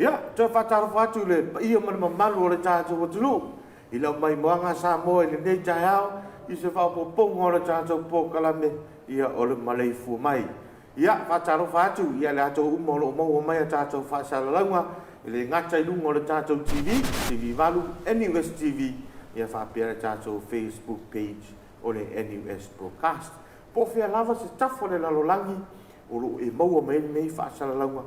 Ia, toe faatalofa atu i le paia ma le mamalu o le tatou atunuu i lau maimoaga Samoa i lenei taeao i se faaopoopoga o le tatou polokalame, ia o le maleifua mai. Ia, faatalofa atu ia i latou uma o lo o maua mai a tatou faasalalauga, e le gata i luga o le tatou TV, TV8, NUS TV, ia faapea le tatou Facebook page o le NUS Broadcast. Po o fea lava se tafa o le lalolagi o lo o e maua mai ai lenei faasalalauga,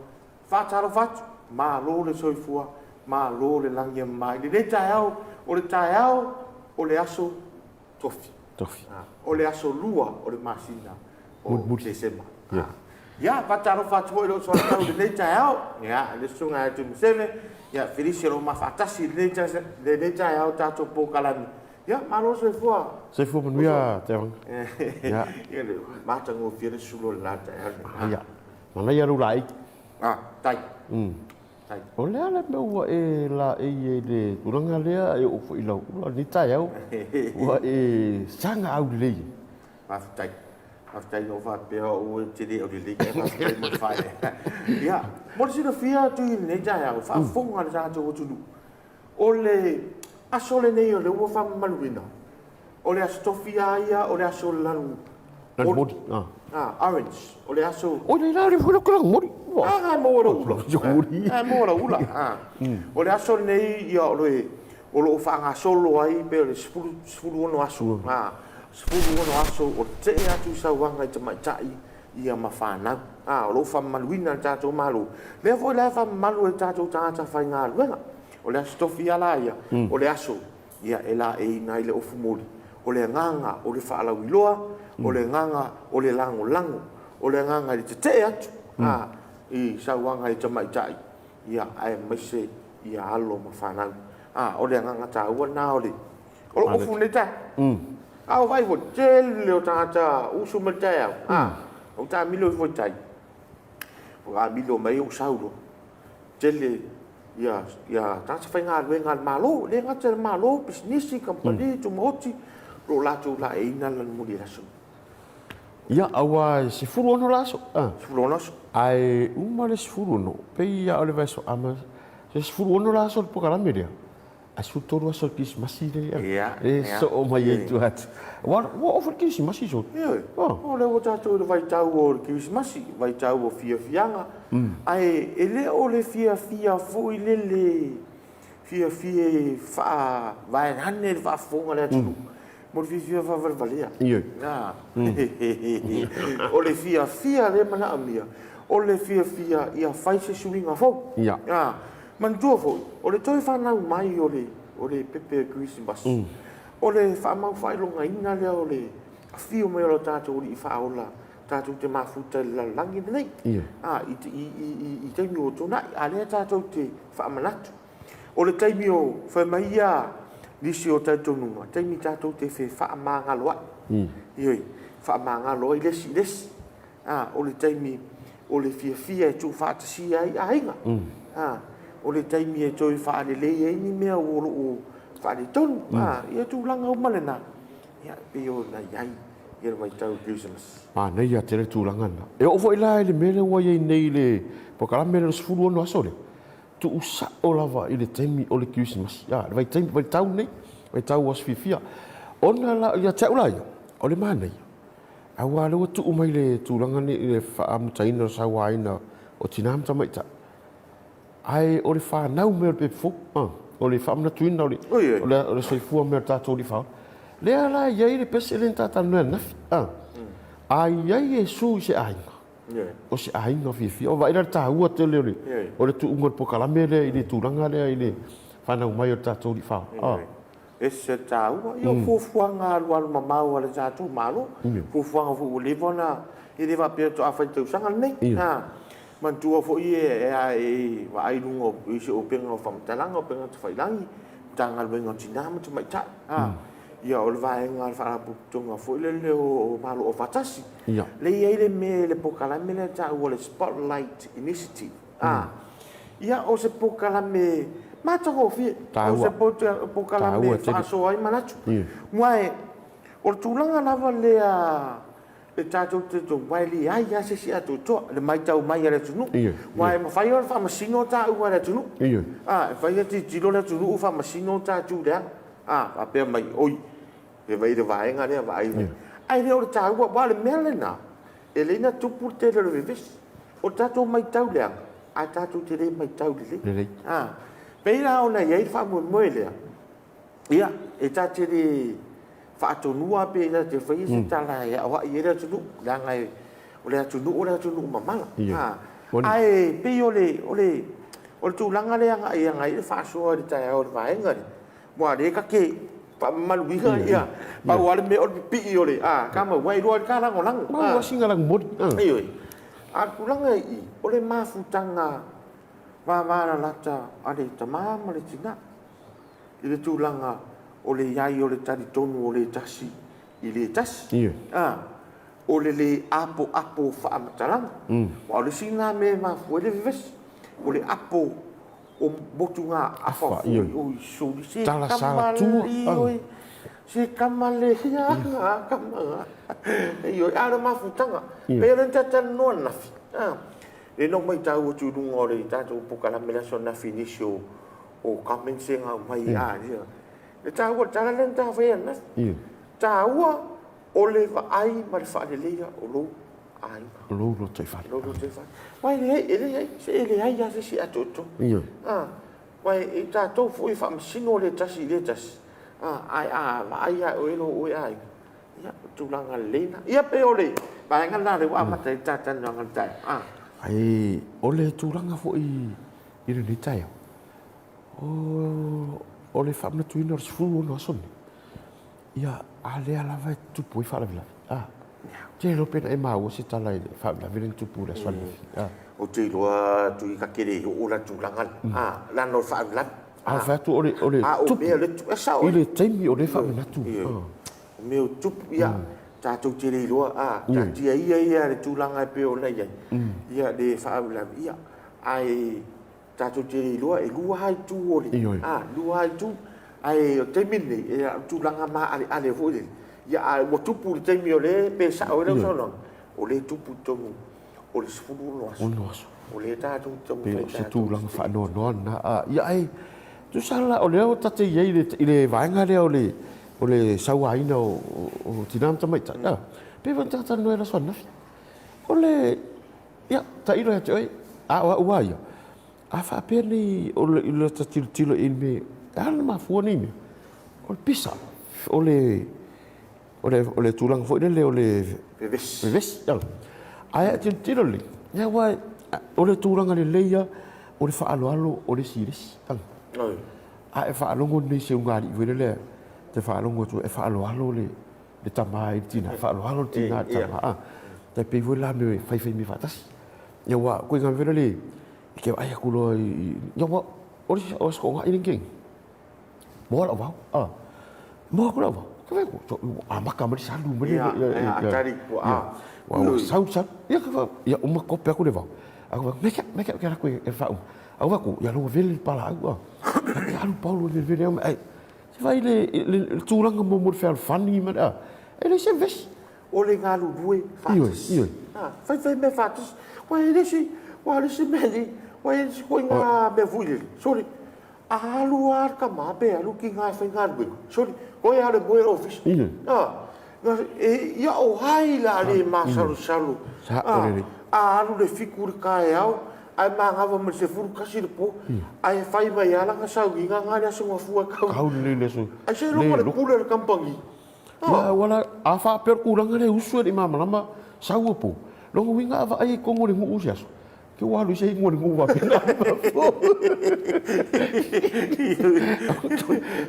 Faatalofa atu, malo le soifua, malo le lagi e mama. I lenei taeao, o le taeao o le aso Tofi. Tofi. O le aso 2 o le masina o Tesema. Ia, faatalofa atu foi i lou soatau i lenei taeao, ia, le Susuga ia Tuimaseve, ia, Felisi o lo o ma faatasi i lenei taeao tatou polokalame. Ia, malo le soifua. Soifua manuia Tevaga. Ia, le matagofie le sulu o le la taeao lenei. Ia, manaia lou laei. Ah, tai. Tai. O le a le mea ua e laei ai i le tulaga lea e oo foi i lau ula lenei taeao ua e saga aulelei ai? Faafetai. Faafetai na ou faapea o au e te le aulelei ae faafetai mo le faaeaea. Ia, mo le silafia atu i lenei taeao, faafofoga le tatou atunuu, o le aso lenei o lea ua faamamaluina, O le Aso Tofi lava ia, o le aso o le lanu. Lanu moli. Ah, orange. O le aso. Oi le la le foi le lanu moli. Ah, e maua lau ula. E maua lau ula. O le aso lenei ia o le o lo o faagasolo ai pei o le 16 aso. Ah, 16 aso o le tetee atu i sauaga i tamaitai ia ma fanau. Ah, o lo o faamamaluina e le tatou Malo. Lea foi la e faamamalu e tatou tagata faigaluega. O le Aso Tofi lava la ia, o le aso Ia, e laeiina ai le ofu moli. O le agaga o le faalauiloa, o le agaga o le lagolago, o le agaga i le tetee atu i sauaga i tamaitai, ia, aemaise ia alo ma fanau. A, o le agaga taua lena o le o lou ofu i lenei taeao. A ua vaai foi, tele o tagata usu mai i le taeao, a, ou taamilo ifo i tai, ua taamilo mai ou sau loa, tele ia tagata faigaluega a le Malo, e le gata i le Malo, pisinisi, kamupani, tumaoti, o lo o latou laeiina le lanumoli i le aso. Ia, aua e 16 la aso. 16 aso. Ae uma le 16, pei lava o le vaiaso ama, se 16 la aso o le polokalame lea, ae 13 aso o le Kerisimasi lea e soo mai ai tua atu. Ua oo foi le Kerisimasi soo. Ioe, o lea ua tatou i le vaitau o le Kerisimasi, vaitau o fiafiaga, ae e le o le fiafia foi lele fiafia e faavaeane le faafofoga a le atunuu, mo le fiafia faavalevalea. Ioe. O le fiafia lea e manaomia, o le fiafia ia fai se suiga fou. Ia. Manatua foi, o le toe fanau mai o le o le pepe Kerisimasi, o le faamaufaailogaina lea o le afio mai o lo tatou Alii Faaola tatou te mafuta i le lalolagi lenei, i, i, i, i taimi ua tuanai, a lea tatou te faamanatu. O le taimi o fai mai ia nisi o talitonuga, taimi tatou te fefaamagaloai. Ioe, faamagalo ai le isi i le isi. A, o le taimi o le fiafia e tuufaatasia ai aiga. A, o le taimi e toe faalelei ai ni mea o lo o faaletonu. A, ia tulaga uma lena, ia, e pei ona i ai ia le vaitau o le Kerisimasi. Manaia tele le tulaga lena. E oo foi la i le mea lea ua i ai nei i le polokalame lea o le 16 aso lea, tuusao lava i le taimi o le Kerisimasi, a, le vaitaimi, vaitau lenei, vaitau o aso fiafia. Ona la, ia te au la ia, o le manaia, Aua o lea ua tuu mai le tulaga lenei i le faamutaina o le sauaina o tina ma tamaitai. Ae o le fanau mai o le pepe fou, o le faamanatuina o le, o le, o le soifua mai o le tatou Alii Faaola. Lea la e i ai le pese lea na ta talanoa ananafi, a i ai Iesu i se aiga, o se aiga fiafia. O vaai la le taua tele o le, o le tuuga o le polokalame lea i le tulaga lea i le fanau mai o le tatou Alii Faaola. Ese le taua. Ia o fuafuaga alualu mamao a le tatou Malo, fuafuaga foi ua leva ona, e le faapea faatoa fai i le tausaga lenei. A, manatua foi e a e vaai i luga o isi o upega o faamatalaga, upega tafailagi, Matagaluega o Tina ma Tamaitai. A, ia o le vaega a le Faalapotopotoga foi lele o Malo Aufaatasi, lea e i ai le mea, le polokalame lea e taua o le Spotlight Initiative. A, ia o se polokalame matagofie, o se polokalame e faasoa ai manatu. Aua o le tulaga lava lea E tatou te aua e leai lava se isi atoatoa le matau mai a le atunuu. Aua e mafai ona faamasino taua a le atunuu. A, e mafai ona tilotilo le atunuu faamasino tatou leaga. A, faapea mai, oi, e vaai i le vaega lea, vaai i le... Ae le o le taua, aua o le mea lena, e ala ai ona tupu le tele o le vevesi. O le tatou matau leaga, ae tatou te le matau lelei. A, pei la ona i ai le faamoemoe lea, Ia, e ta te le faatonua pe ta te faia se tala e aoai ai le atunuu, leaga o le atunuu o le atunuu mamala. Ae pei o le tulaga lea e agai ai le faasoa i le taeao i le vaega lea, aua o lea ta te faamamaluina, ia, pau lava le mea o le pipii o le tama, aua e iloa ai le ta lagolago. Maua sina lagomoli. Ioe. A o le tulaga i i, o le mafutaga vavalalata a le tama ma le tina. i le tulaga o le i ai o le talitonu o le tasi i le tasi, a, o le le apoapo o faamatalaga. Aua o le isi lena mea e mafua ai le vevesi, o le apo o motugaafa foi, oi suli, se tamalii oe, se tama leaga tama. Ioe, a o le mafutaga, pei o lea na ta talanoa ananafi, a, lea na ou matau atu i luga o le tatou polokalame i le aso ananafi i nisi o o comments ia na aumai a ia. E taua le tala lea na ta faia ananafi. Taua o le vaai ma le faaleleia o lou aiga. O lou lotoifale. Lou lotoifale. Aua e leai, e leai, se e leai lava se isi atoatoa. A, aua e tatou foi e faamasino le tasi i le tasi, a, ae a vaai lava e oe lo oe aiga, ia, o tulaga lelei lena. Ia pei o le vaega lena lea ua amata ai le ta talanoaga i le taeao. A. Ae o le tulaga foi i lenei taeao, O le faamanatuina o le 16 aso lenei, ia, a lea lava e tutupu ai faalavelave. A, te iloa pe na e maua se tala i le faalavelave lea na tupu i le aso ananafi. A. Ou te iloa atu i ta te le oo la tulaga lea. A, leaga o le faalavelave. A fai atu o le o le tupu i le taimi o lea e faamanatu. O mea o tupu, ia, tatou te le iloa, a, taatia ia ia le tulaga e pei ona i ai, ia le faalavelave, ia, ae tatou te le iloa, e lua lava itu o le, a, lua lava itu. Ae o le taimi lenei, e o le tulaga maaleale foi lele, ia ae ua tupu i le taimi o lea pe sao ai lau saunoaga, o lea e tupu i totonu o le 16 aso. 16 aso. O lea tatou te taumafai tatou. Pei o se tulaga faanoanoa lena. A, ia ae tusa la o lea ua ta te i ai i le vaega lea o le o le sauaina o tina ma tamaitai, a, pei foi ona talatalanoa i le aso ananafi. O le Ia, tailo ia te oe, a o au lava ia, a faapea nei o le, i lata tilotilo i le mea, e ala ona mafua nei mea, o le pisa, o le, o le, o le tulaga foi lele o le vevesi, vevesi, ia. Ae a tilotilo lelei, ia aua o le tulaga lelei lava, o le faaaloalo o le isi i le isi. A e faalogo nei i se ulugalii foi lele, e te faalogo atu e faaaloalo le, le tama i le tina, faaaloalo le tina i le tama, a. Tai pei foi la me faifai mea faatasi. Ia ua koe ngā mea le, i ke ai aku loa i, ia ua, o le o se koʻogaʻi lenei kēia. Moa lau vao, a. Moa aku lau vao, ka whai ku, a maka mai le salu mai le, ia, ia, atari, ua, a. Ua, ua, sau, sau, ia, ka whai, ia, uma kope aku le vao. Aku whai, meke, meke, ke raku e whaum. Au whai ku, ia lua vele le pala au, a. Ia, alu paulo vele vele au, ai, Se fai le, le, le tulaga mo mo le fealofani ma le, a, e le se vesi. O le galulue faatasi. Ioe, ioe. A, fai fai mea faatasi. Ua e le se, ua le se mea nei, ua e le se koiga mea foi lele. Sorry. A alu lava le tama pe alu le tina e faigaluega. Sorry. Koe lava le moe i le ofisa. Ioe. A, e, ia o ai la le masalosalo. Sao lelei. A alu le 7 i le taeao, Ae manava ma le 11 i le po, ae fai mai lava lana sauniga na i le Aso Gafua e kau. Kau lelei le aso. Ai se iloga le pule a le kamupani. Ia, ua la, a faapea o le tulaga lea e usu e le i malamalama, sau e po. Lona uiga a vaai i totonu o le nuu se aso, ke ua alu i se igoa o le nuu faapena.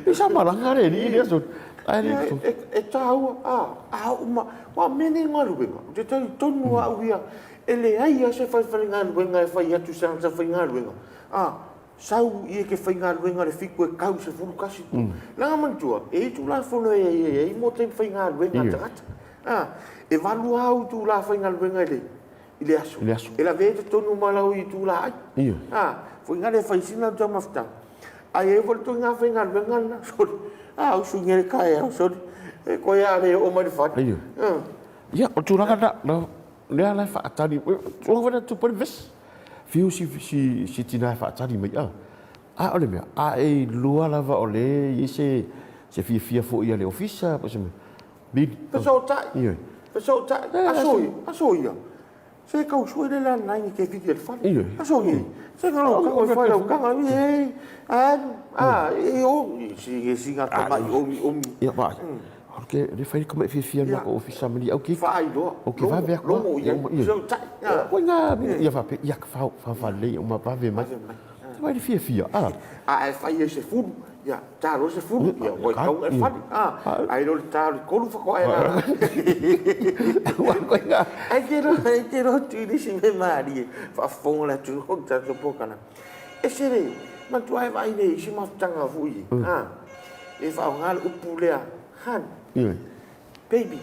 Pei sa malaga le alii i le aso. Ae le i E taua, a, a oo ma, aua o mea nei o galuega, ou te talitonu lava au ia, E leai lava se faifaigaluega e fai atu i se tagata faigaluega, a, sau ia e te faigaluega i le 7 e tau i le 11. Leaga manatua, e i ai Tulafono e aiaia ai mo taimi faigaluega a tagata. A, e 8 lava au itula faigaluega i le, i le aso, e lavea ai totonu ma lau itula ai. A, foi na lea e fai sina taumafataga. Ae i ai foi le ituaiga faigaluega lena, sole, a, usu nei i le taeao, sole, e toe lava le oo mai i le fale. Ia, o le tulaga lena, lea la e faatali, tulaga foi lea tupu ai le vesi. Fiu si, si, si tina e faatali mai, a. A o le mea, a e iloa lava o lea e i ai se, se fiafia foi a le ofisa, po o se mea, Bili. Fesootai. Ioe. Fesootai. Aso ia, aso ia. Se kau sue le la nai ni ke fiti el fale. Ioe. Aso ia. Se ka lau kanga fai lau kanga i e a a e o si e si nga tama i omi omi. Ia ba. O ke le fai ka mai fiafia ma ko ofisa mali au ke. Faailoa. O ke vave aku. Logo ia. Fesootai. Koe nga ia fa pe ia ka fa fa fa le o ma vave mai. Vai le fiafia. A. A e fai e se fulu. Ia, ta loa le 10, ia, ua tau e fale. Ai loa le ta o le 3 faatoa e lala. Ai te roa, ai te roa tu i le isi mea malie, faafofoga le atunuu o le tatou polokalame. E se le, manatua e vaai nei i isi mafutaga foi e, a, e faaaoga le upu lea, hun, baby,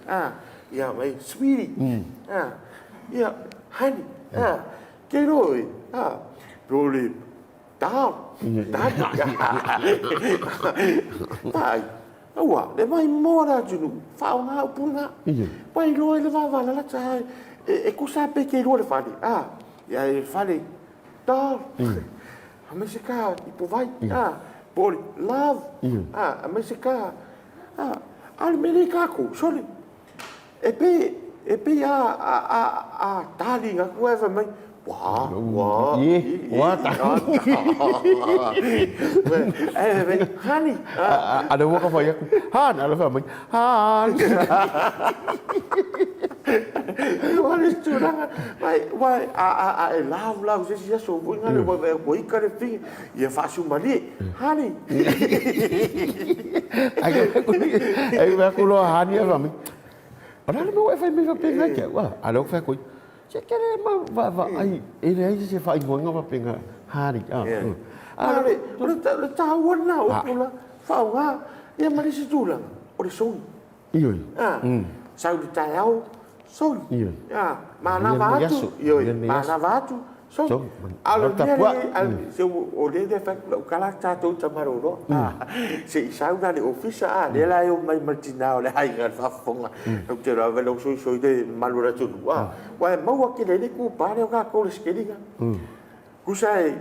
a, ia, mai, sweetie, a, ia, honey, a, te roa e, a, po o le Tā, tā, tā, aua, le maimoa le atunuu, faaaoga upu na. Ua iloa i le vavalalata, e tusa pe ke iloa le fale, a, ia e fale, tā, aemaise ka ipovai, a, po o le love, a, aemaise ka, a, a o le mea lea i kākou, sole, E pei, e pei a, a, a, a tali ngā kua e whai mai, wā, wā, i, wā, ta. E, e, hani. A le waka whai aku, han, a le whai mai, han. Wā le tūranga, wai, wai, a, a, a, e lau, lau, se si aso, wai ngā le, wai, wai, wai, ka le whingi, ia whaasumalie, hani. Ai ke mea ku loa hani e whami. O le a le mea ua e fai mai faapena ki au, a? A lea ua fai atu ai, se kere ma va va ai, e leai se faaigoaga faapena hani, a. A o le, o le, le taua lena o upu la, faaaoga, ia ma le isi tulaga, o le sogi. Ioe. A, sau i le taeao, sogi. Ioe. A, manava atu, ioe, manava atu, sogi. A o le mea lea, se o lea e fai atu lau tala tatou tamaloloa. A, se i sau la i le ofisa, a, lea la e omai ma le tina o le aiga i le faafofoga. Ou te iloa lava e le o soisoi le mamalu o le atunuu, a, aua e maua tele ai le itupa lea o tatou i le sekeliga. Tusa e,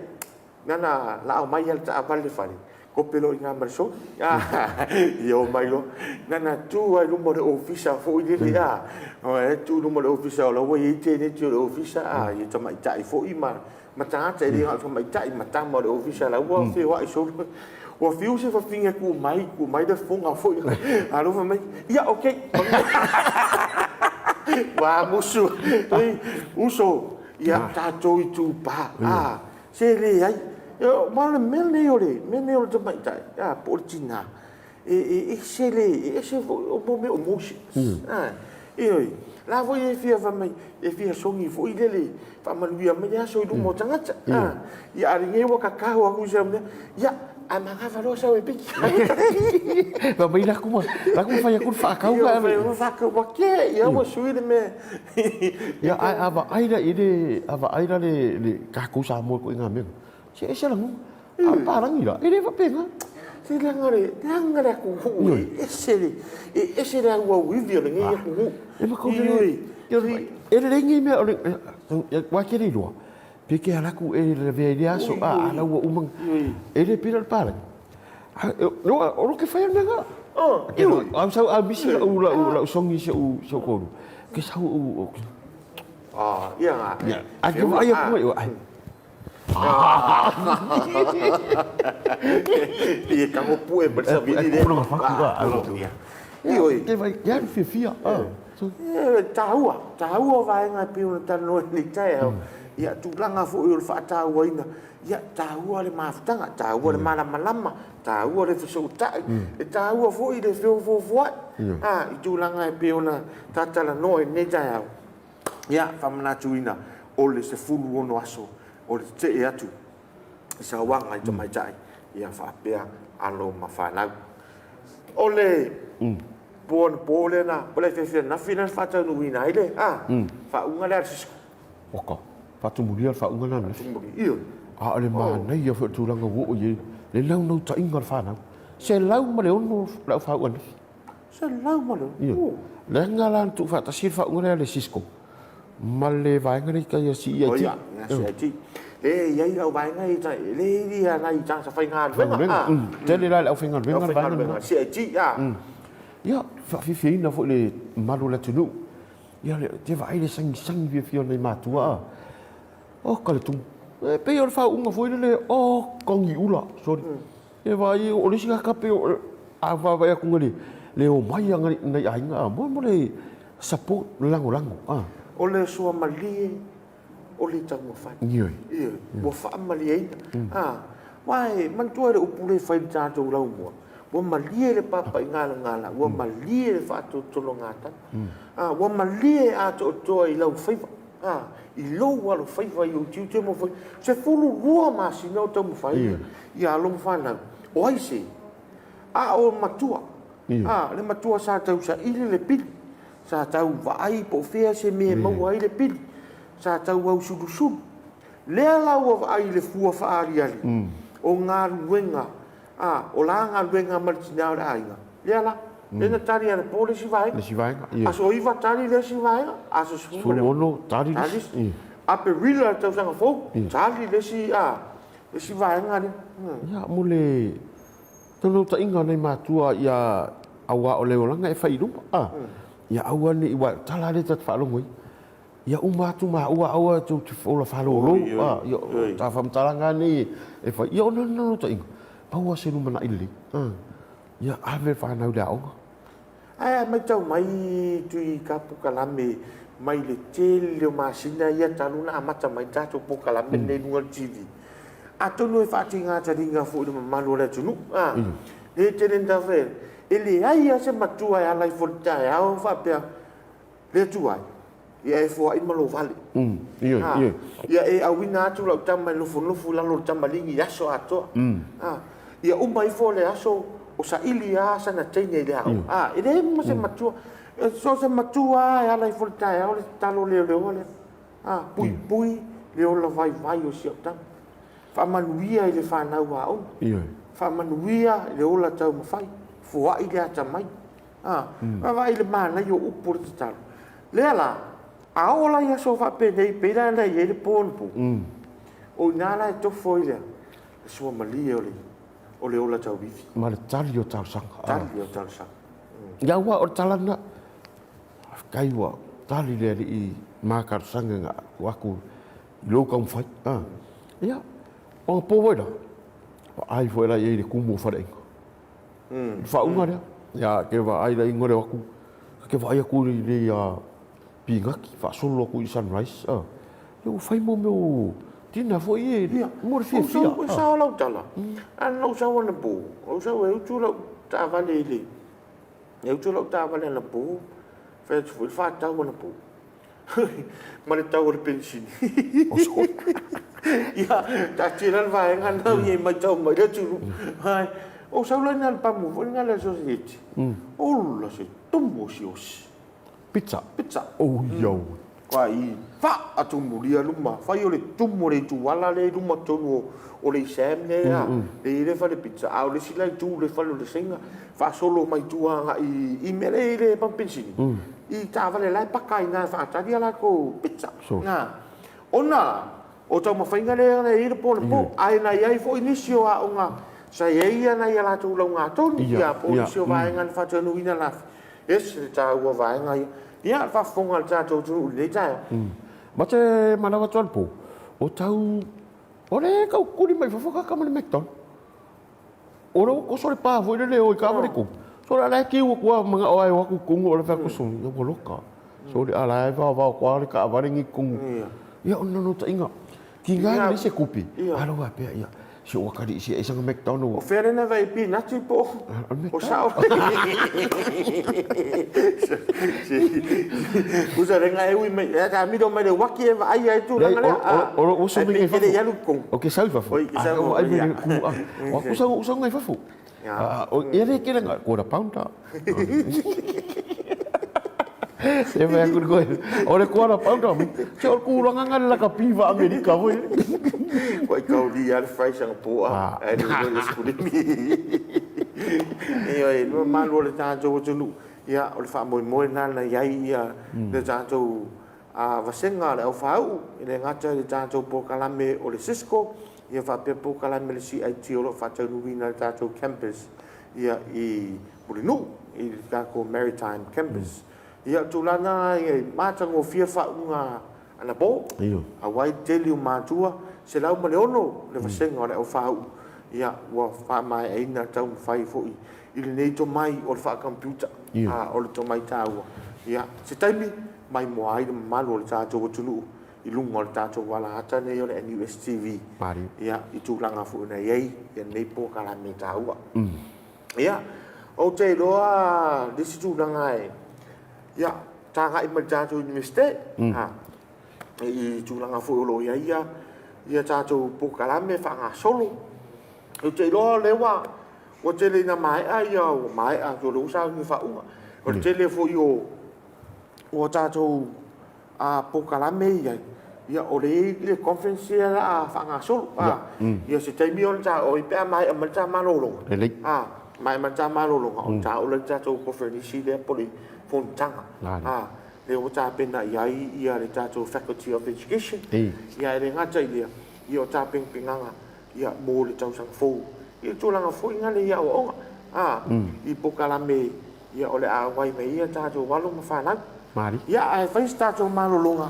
Nana laau mai a le taavale le fale, kope loa i ina ma le soli. Ia omai loa. Nana tu ai luma o le ofisa foi lele a. E tu i luma o le ofisa o la ua i ai teneti o le ofisa a, ia tamaitai foi ma ma tagata e le na o le tamaitai ma tama o le ofisa la ua feoai solo. Ua fiu se fafine tu mai, tu mai le fofoga foi. Alofa mai, ia okay. Ua musu, uso, ia tatou itupa, a. Se leai. Ma o le mea lenei o le mea lenei o le tamaitai, a, po o le tina, e, e ese le, e ese foi o mo mea o emotions. A, ioe. La foi e fia fai mai, e fia sogi foi lele le faamanuia mai le aso i luma o tagata. A, ia a lenei ua kakao aku i sau mea, ia, ae manava loa sau e piki. Fai mai la ku ma, la ku ma fai aku le faakau ka ave. Ia, faakau, ua kē, ia ua sui le mea. Ia, ae a vaai la i le, a vaai la le, le kākou Samoa koe i ngā mea, se ese lagona. A o le palagi la, e le faapena. Se leaga le, leaga le atunuu e ese le, e ese le auauivi o lenei atunuu. E ma kau le, e lelei nei mea o le, ua ke le iloa, pe ke ala atu e lavea i le aso, a, a la ua uma, e le pila le palagi. O lo ke whai ana ngā. Au sau au misi lau lau lau songi se u se kolu. Ke sau u. Ah, ia ngā. Ia, ai ke ai aku mai ai. Ia tango pue ma le savili le. Ku faku ka. Ia. Ke vai ia fiafia. Ah. E taua, taua vaega e pei ona talanoa i lenei taeao. Ia tulaga foi o le faatauaina Ia, taua le mafutaga, taua le malamalama, taua le fesootai, e taua foi le feofoofoai, ā, i tulaga e pei ona ta talanoa i lenei taeao. Ia, faamanatuina, o le 16 aso o le tetee atu i sauaga i tamaitai, ia faapea alo ma fanau. O le po anapo lea na, o le afiafi ananafi lea na faataunuuina ai le, ā, faauuga lea a le Cisco. Oka, faatumulia le faauuga lena ananafi. Faatumulia, ioe. A o le manaia foi o le tulaga ua oo i ai le naunautaiga o le fanau. 106 le au faauuga ananafi. 106? Ioe. Leaga la na tuufaatasi ai le faauuga lea a le Cisco ma le vaega lea i tai a CEIT. O ia, CEIT. E i ai au vaega ia i le i ai nai tagata faigaluega. Tele la le aufaigaluega le vaega lena. CEIT, a. Ia, faafiafiaina foi le mamalu o le atunuu. Ia, te vaai le sagisagi fiafia o nai matua a. Oka le tumu. E pei o le faauuga foi lele, oka giula, sorry. E vaai, o le isi kaka pei o, a vaavaai atu i le, le omai a nai aiga, a, mo, mo le support, le lagolago, a. O le suamalie o le taumafai. Ioe. Ioe. Ua faamalieina. A, aua e manatua le upu lea e fai i le tatou laumua, ua malie le papaigalagala, ua malie le faatolotologatala. A, ua malie atoatoa i lau faiva. A, i lou alofaiva i ou tiute ma ou faiva. 12 masina o taumafai ia alo ma fanau. O ai se? A o matua. A, le matua sa tau saili le pili. Sa tau vaai po o fea se mea e maua ai le pili. Sa tau ausulusulu. Lea la ua vaai i le fua faaaliali o galuega, a, o la galuega ma le tina o le aiga. Lea la, lea na tali anapo le isi vaega. Le isi vaega, ia. Aso 9 tali le isi vaega, aso 16 tali le isi. Aperila le tausaga fou, tali le isi, a, le isi vaega lea. Ia, mo le naunautaiga o nai matua ia aua o le olaga e fai i luma, a, ia aua ne i, aua o le tala lava lea ta te faalogo ai, Ia uma atu maua aua tou te ola faalolo, a, ia, o ta faamatalaga lava nei e fai, ia ona o le naunautaiga, maua se lumanai lelei, a, ia ave le fanau i le aoga. Ae a matau mai Tui ka polokalame mai le tele o masina ia talu ona amata mai le tatou polokalame lenei i luga o le TV, atonu e faatiga taliga foi i le mamalu o le atunuu, a, le tele ina tafe, e leai lava se matua e ala ifo i le taeao faapea, Le Atua e, ia e foai ma lou vale. Ioe, ioe. Ia e auina atu lau tama e nofonofo i lalo o le tamaligi i aso atoa. Ia uma ifo le aso o saili lava sana teine i le aoga. A, e leai ma se matua. So o se matua lava e ala ifo i le taeao le tatalo leoleoa lea. A, puipui le ola vaivai o si au tama. Faamanuia i le fanau aoga. Ioe. Faamanuia i le ola taumafai. Foai le atamai. A, vaavaai i le manaia o upu o le tatalo. Lea la, a oo la i aso faapenei pei la na i ai le po anapo, o i ina la e tofo ai le suamalie o le, o le ola tauivi. Ma le tali o talosaga. Tali o talosaga. Ia aua o le tala lena, faafetai ua tali le Alii ma talosaga na tuu atu i lou taumafai. A, ia, o anapo foi la, vaai foi la i ai i le tumu o faleaiga. Le faauga lea. Ia, ke vaai la ingo le atu, ke vaai atu i le ia pinati, faasolo atu i sunrise. Ah. Ia ua fai mo mea tina foi e ia, mo le fiafia. Ua sao lau tala. Ana ou sau anapo, ou sau e utu lau taavale i le, e utu lau taavale anapo, fai atu foi le faatau anapo. Ma le tau o le penisini. Ia, taatia la le vaega lena ia i matau mai le atunuu. Ai, ou sau la ina le pamu foi lena le sosieti. Ola se tumu o siosi. Pizza. Pizza. Oh, iau. Kua i fa atumulia luma. Fai o le tumu o le ituala le i luma tonu o le Sam le a. Le i le fale pizza. A o le isi la itu le fale o le Saina. Faasolo mai tua agai i mea le i le pamu penisini. I taavale la e paka ai ina e faatali a latou pizza. Na. Ona o taumafaiga lea na i ai le po le po, ae na i ai foi nisi o aoga sa i ai ia nai a latou laugatonu, ia po o nisi o vaega na faataunuuina la ese le taua o vaega ia. Ia, le faafofoga a le tatou atunuu i lenei taeao. Ma te manawa atu a le po, o tau, o le tau kuli mai fafo kaka ma le McDonald. O le oso le pa foi lele o i taavale kou. So la e kiu atu a manao a e o atu i totonu o le fai atu so ia ua loka. So le a la e vaovao atu a le taavale nei i totonu. Ia o le naunautaiga tiga na leai se tupe a lau faapea ia si ou atalii se ai sana McDonald. O fea lena vai pinati po o sao. Usa lenga e ui mai e ta miro mai le waki e vaai ai tulaga lea. O lo uso mai ngai fafo. Ai pe alu kong. O ke sau i fafo. Oi ke sau. Ai me ku a. O aku sau uso ngai fafo. O ia le kele nga quarter pounder. E vai aku koe. O le quarter pounder mi. Se o ku ranga nga le lakapi va Amerika foi. Ko i kau li a le fries anga po a. Ai le le skulimi. E oi, no malu o le tatou atunuu. Ia, o le faamoemoe lena na i ai ia le tatou vasega o le aufaauu, e le gata i le tatou polokalame o le Cisco, ia faapea polokalame o le CIT o lo o faataunuuina i le tatou campus ia i Mulinuu, i le tatou Maritime Campus. Ia, o le tulaga lena e matagofie le faauuga anapo, aua e tele o matua, 106 le vasega o le aufaauu, ia ua faamaeaina taumafai foi i lenei tomai o le faacomputer, o le tomai taua. Ia, se taimi maimoa ai le mamalu o le tatou atunuu i luga o le tatou alaata nei o le NUSTV, ia, i tulaga foi na i ai lenei polokalame taua. Ia, ou te iloa le isi tulaga e, ia, tagai mai i le tatou Iunivesite, i tulaga foi o lo o i ai ia tatou polokalame faagasolo. Ou te iloa o lea ua tele ina maea ia, ua maea atu o lea ua sauni e faauuga. O le tele foi o tatou polokalame ia i ai, ia o lea e i ai le conference lea o le a faagasolo. Ia se taimi ona ta oo ai pe a maea mai le ta malologa. Maea mai le ta malologa ona ta oo lea i le tatou koneferenisi lea po o le fonotaga. Lea ua tapena i ai ia le tatou Faculty of Education. Ia e le gata i lea, ia o tapenapenaga ia mo le tausaga fou i le tulaga foi lea i aoaoga i polokalame ia o le a auai mai ai tatou alo ma fanau. Ia ae fai se tatou malologa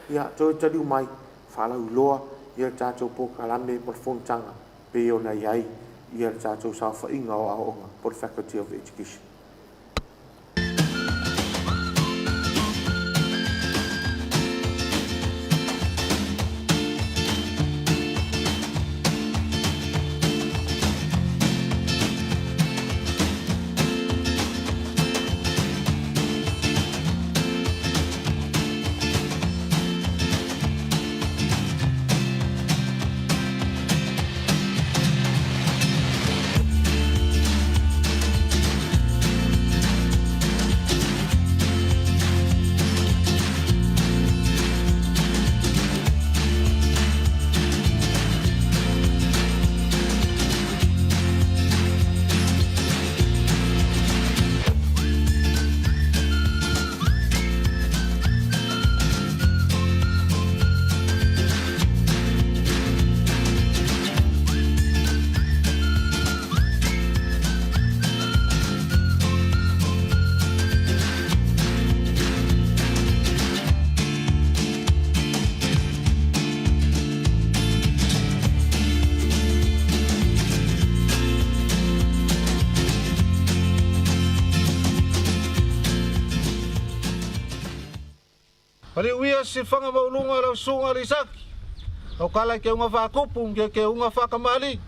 ia toe taliu mai faalauiloa ia le tatou polokalame mo le fonotaga pei ona i ai ia le tatou saofaiga o aoaoga po o le Faculty of Education. Paliuia sifaga maualuga o lau susuga o Isaki, lau kala i keuga faakupu ma ke keuga faakamali'i,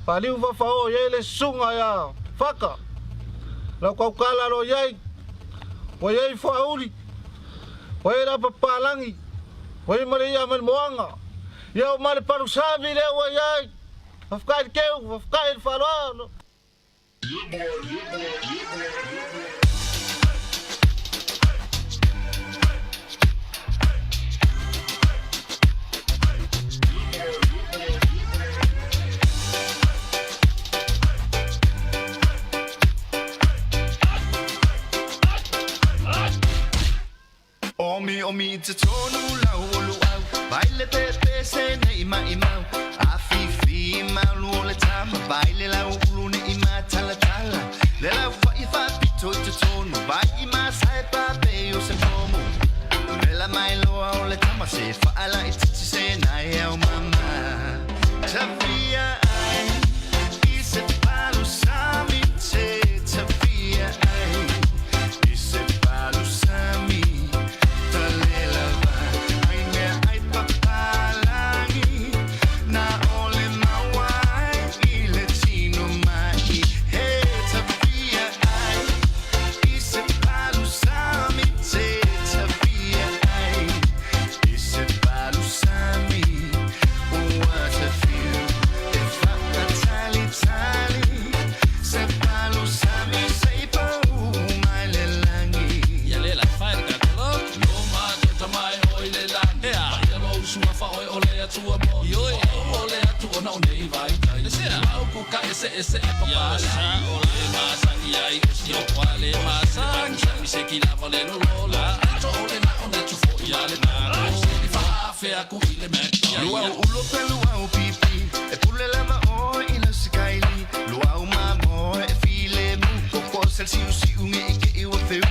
faaliu faafaoo i ai le susuga ia Faka, lau kaukala lo i ai, ua i ai Fuauli, ua i ai le Apapalagi, ua i ai ma le ia mai le moaga, ia ua ma le palusami lea ua i ai, faafetai i le keu, faafetai i le faaaloalo. Omi omi i totonu lau o luau Vai le pepese nei maimau Afifi malu o le tama Vai le lau ulu nei matalatala Le lau fai faapito i totonu Vai i masae pape o se pomu Vela mai loa o le tama Se faala i titi se nai au mama Tafia ai I se palu sami te Tafia ai I se palu sami Talela vai Ai mea ai papalangi Na ole mauai I le tino mai He tafia ai I se palu sami te Tafia ai I se palu sami Ua tafiu E faatalitali Se palu sami se i pau mai le lagi. Ia le la fai le katalo Lo ma tota mai oi le lani Ea. Mai lo usua fa oi o le atua mo Ioi. O o le atua na o nei vai tai. Luau ulo pe luau pipi E pule lava oe i lau sikaili Luau mamoe e filemu Koko sel siu siu nge i ke i ua feu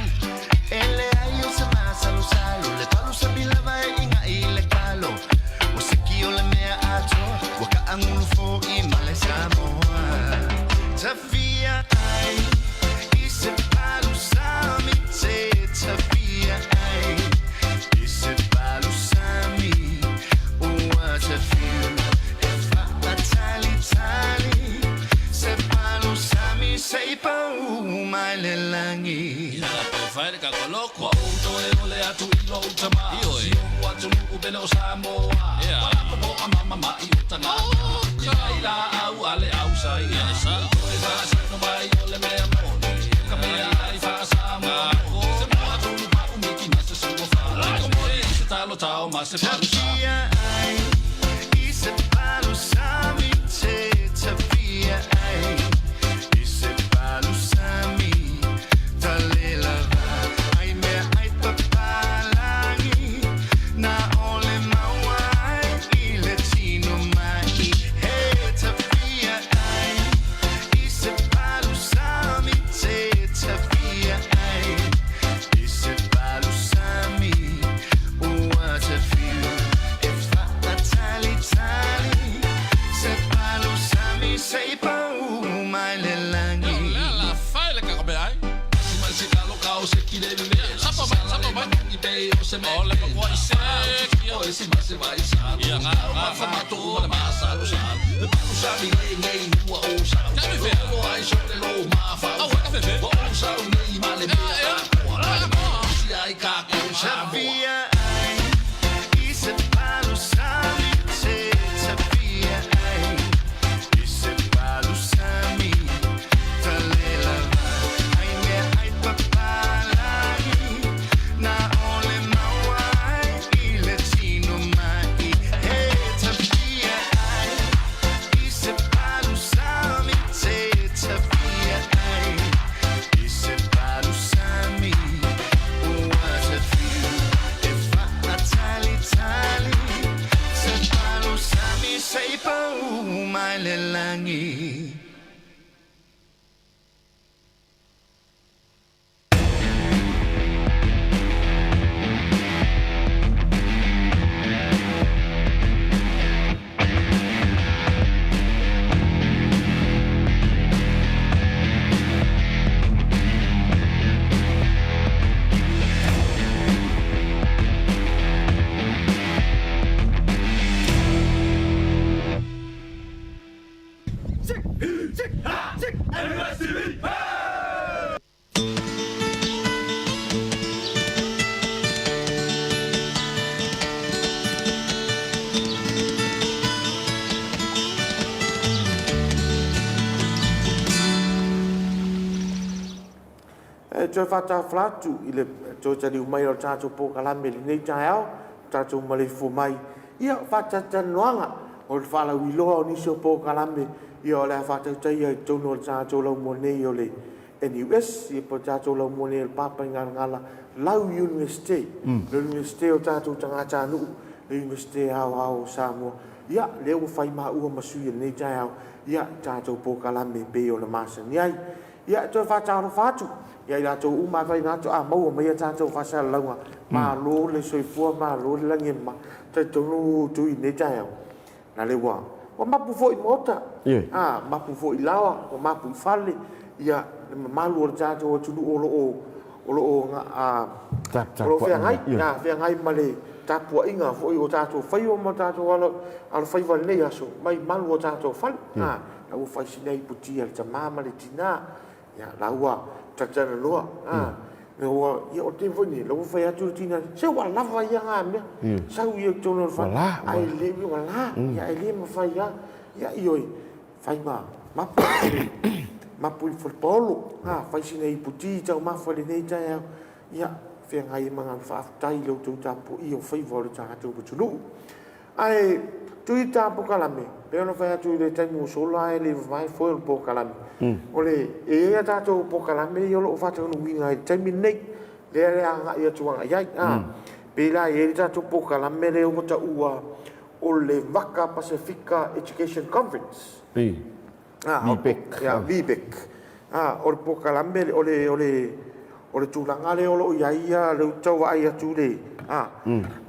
E leai o se masalosalo Le palu sami lava e inga i le kalo O seki o le mea atoa Ua kaʻagulu foʻi ma le Samoa Tafia ai i se palu sami Te tafia ai i se palu sami Ua tafiu e faatalitali Se palu sami se i pau mai le lagi. Tafia ai i se palu sami Te tafia ai i se palu sami Talelava ai mea ai papalagi Na ole maua ai i le tino mai He tafia ai i se palu sami Te tafia ai i se palu sami Ua tafiu e faatalitali Se palu sami se i pau mai le lagi. Tafia ai i se palu sami Te tafia ai i se palu sami Talelava ai mea ai papalagi Na ole maua ai i le tino mai He tafia ai i se palu sami Te tafia ai i se palu sami Ua tafiu e faatalitali Se palu sami se i pau mai le lagi. E toe faatafala atu i le toe taliu mai o le tatou polokalame i lenei taeao, tatou maleifua mai ia faatalatalanoaga o le faalauiloa o nisi o polokalame ia o le a faatautaia i totonu o le tatou laumua nei o le NUS, ia po o le tatou laumua nei o le Papaigalagala Lau Iunivesite, le Iunivesite o tatou tagatanuu, le Iunivesite Aoao o Samoa. Ia, lea ua fai maua ma sui i lenei taeao, ia tatou polokalame e pei ona masani ai. Ia, e toe faatalofa atu ia i latou uma e fai atu a maua mai a tatou faasalalauga, malo le soifua, malo le lagi e mama. Talitonu Tui i lenei taeao, na le ua ua mapu foi i maota, a mapu foi i laoa, ua mapu i fale, ia le mamalu o le tatou atunuu o lo o o lo o o lo o feagai, feagai ma le tapuaiga foi o tatou faiva ma tatou alofaiva i lenei aso, mai malu o tatou fale. A, la ua fai sina iputi a le tama ma le tina, ia, la ua talatalanoa, a, ua, ia, o le taimi foi lenei, la ua fai atu le tina, se ua lava ia na mea, sau ia i totonu o le fale, ae le, ua la, ia, ae le mafai lava, ia, ioe, fai ma mapu i mapu i le falepaolo, a, fai sina iputi taumafa i lenei taeao, ia, feagai ai ma agaga faafetai i la outou tapuaia o faiva o le tatou atunuu. Ae tui ta polokalame, pei ona fai atu i le taimi ua sola ae le i vavae foe o le polokalame. O le, e i ai a tatou polokalame ia o lo o faataunuuina ai i le taimi lenei, lea o le a agai atu agai i ai. A, pei la e i ai le tatou polokalame lea ua taua o le Vaka Pasefika Education Conference. VPEC. Ia, VPEC. O le polokalame, o le, o le, o le tulaga lea o lo o i ai ia, lea ou te tau vaai atu i le,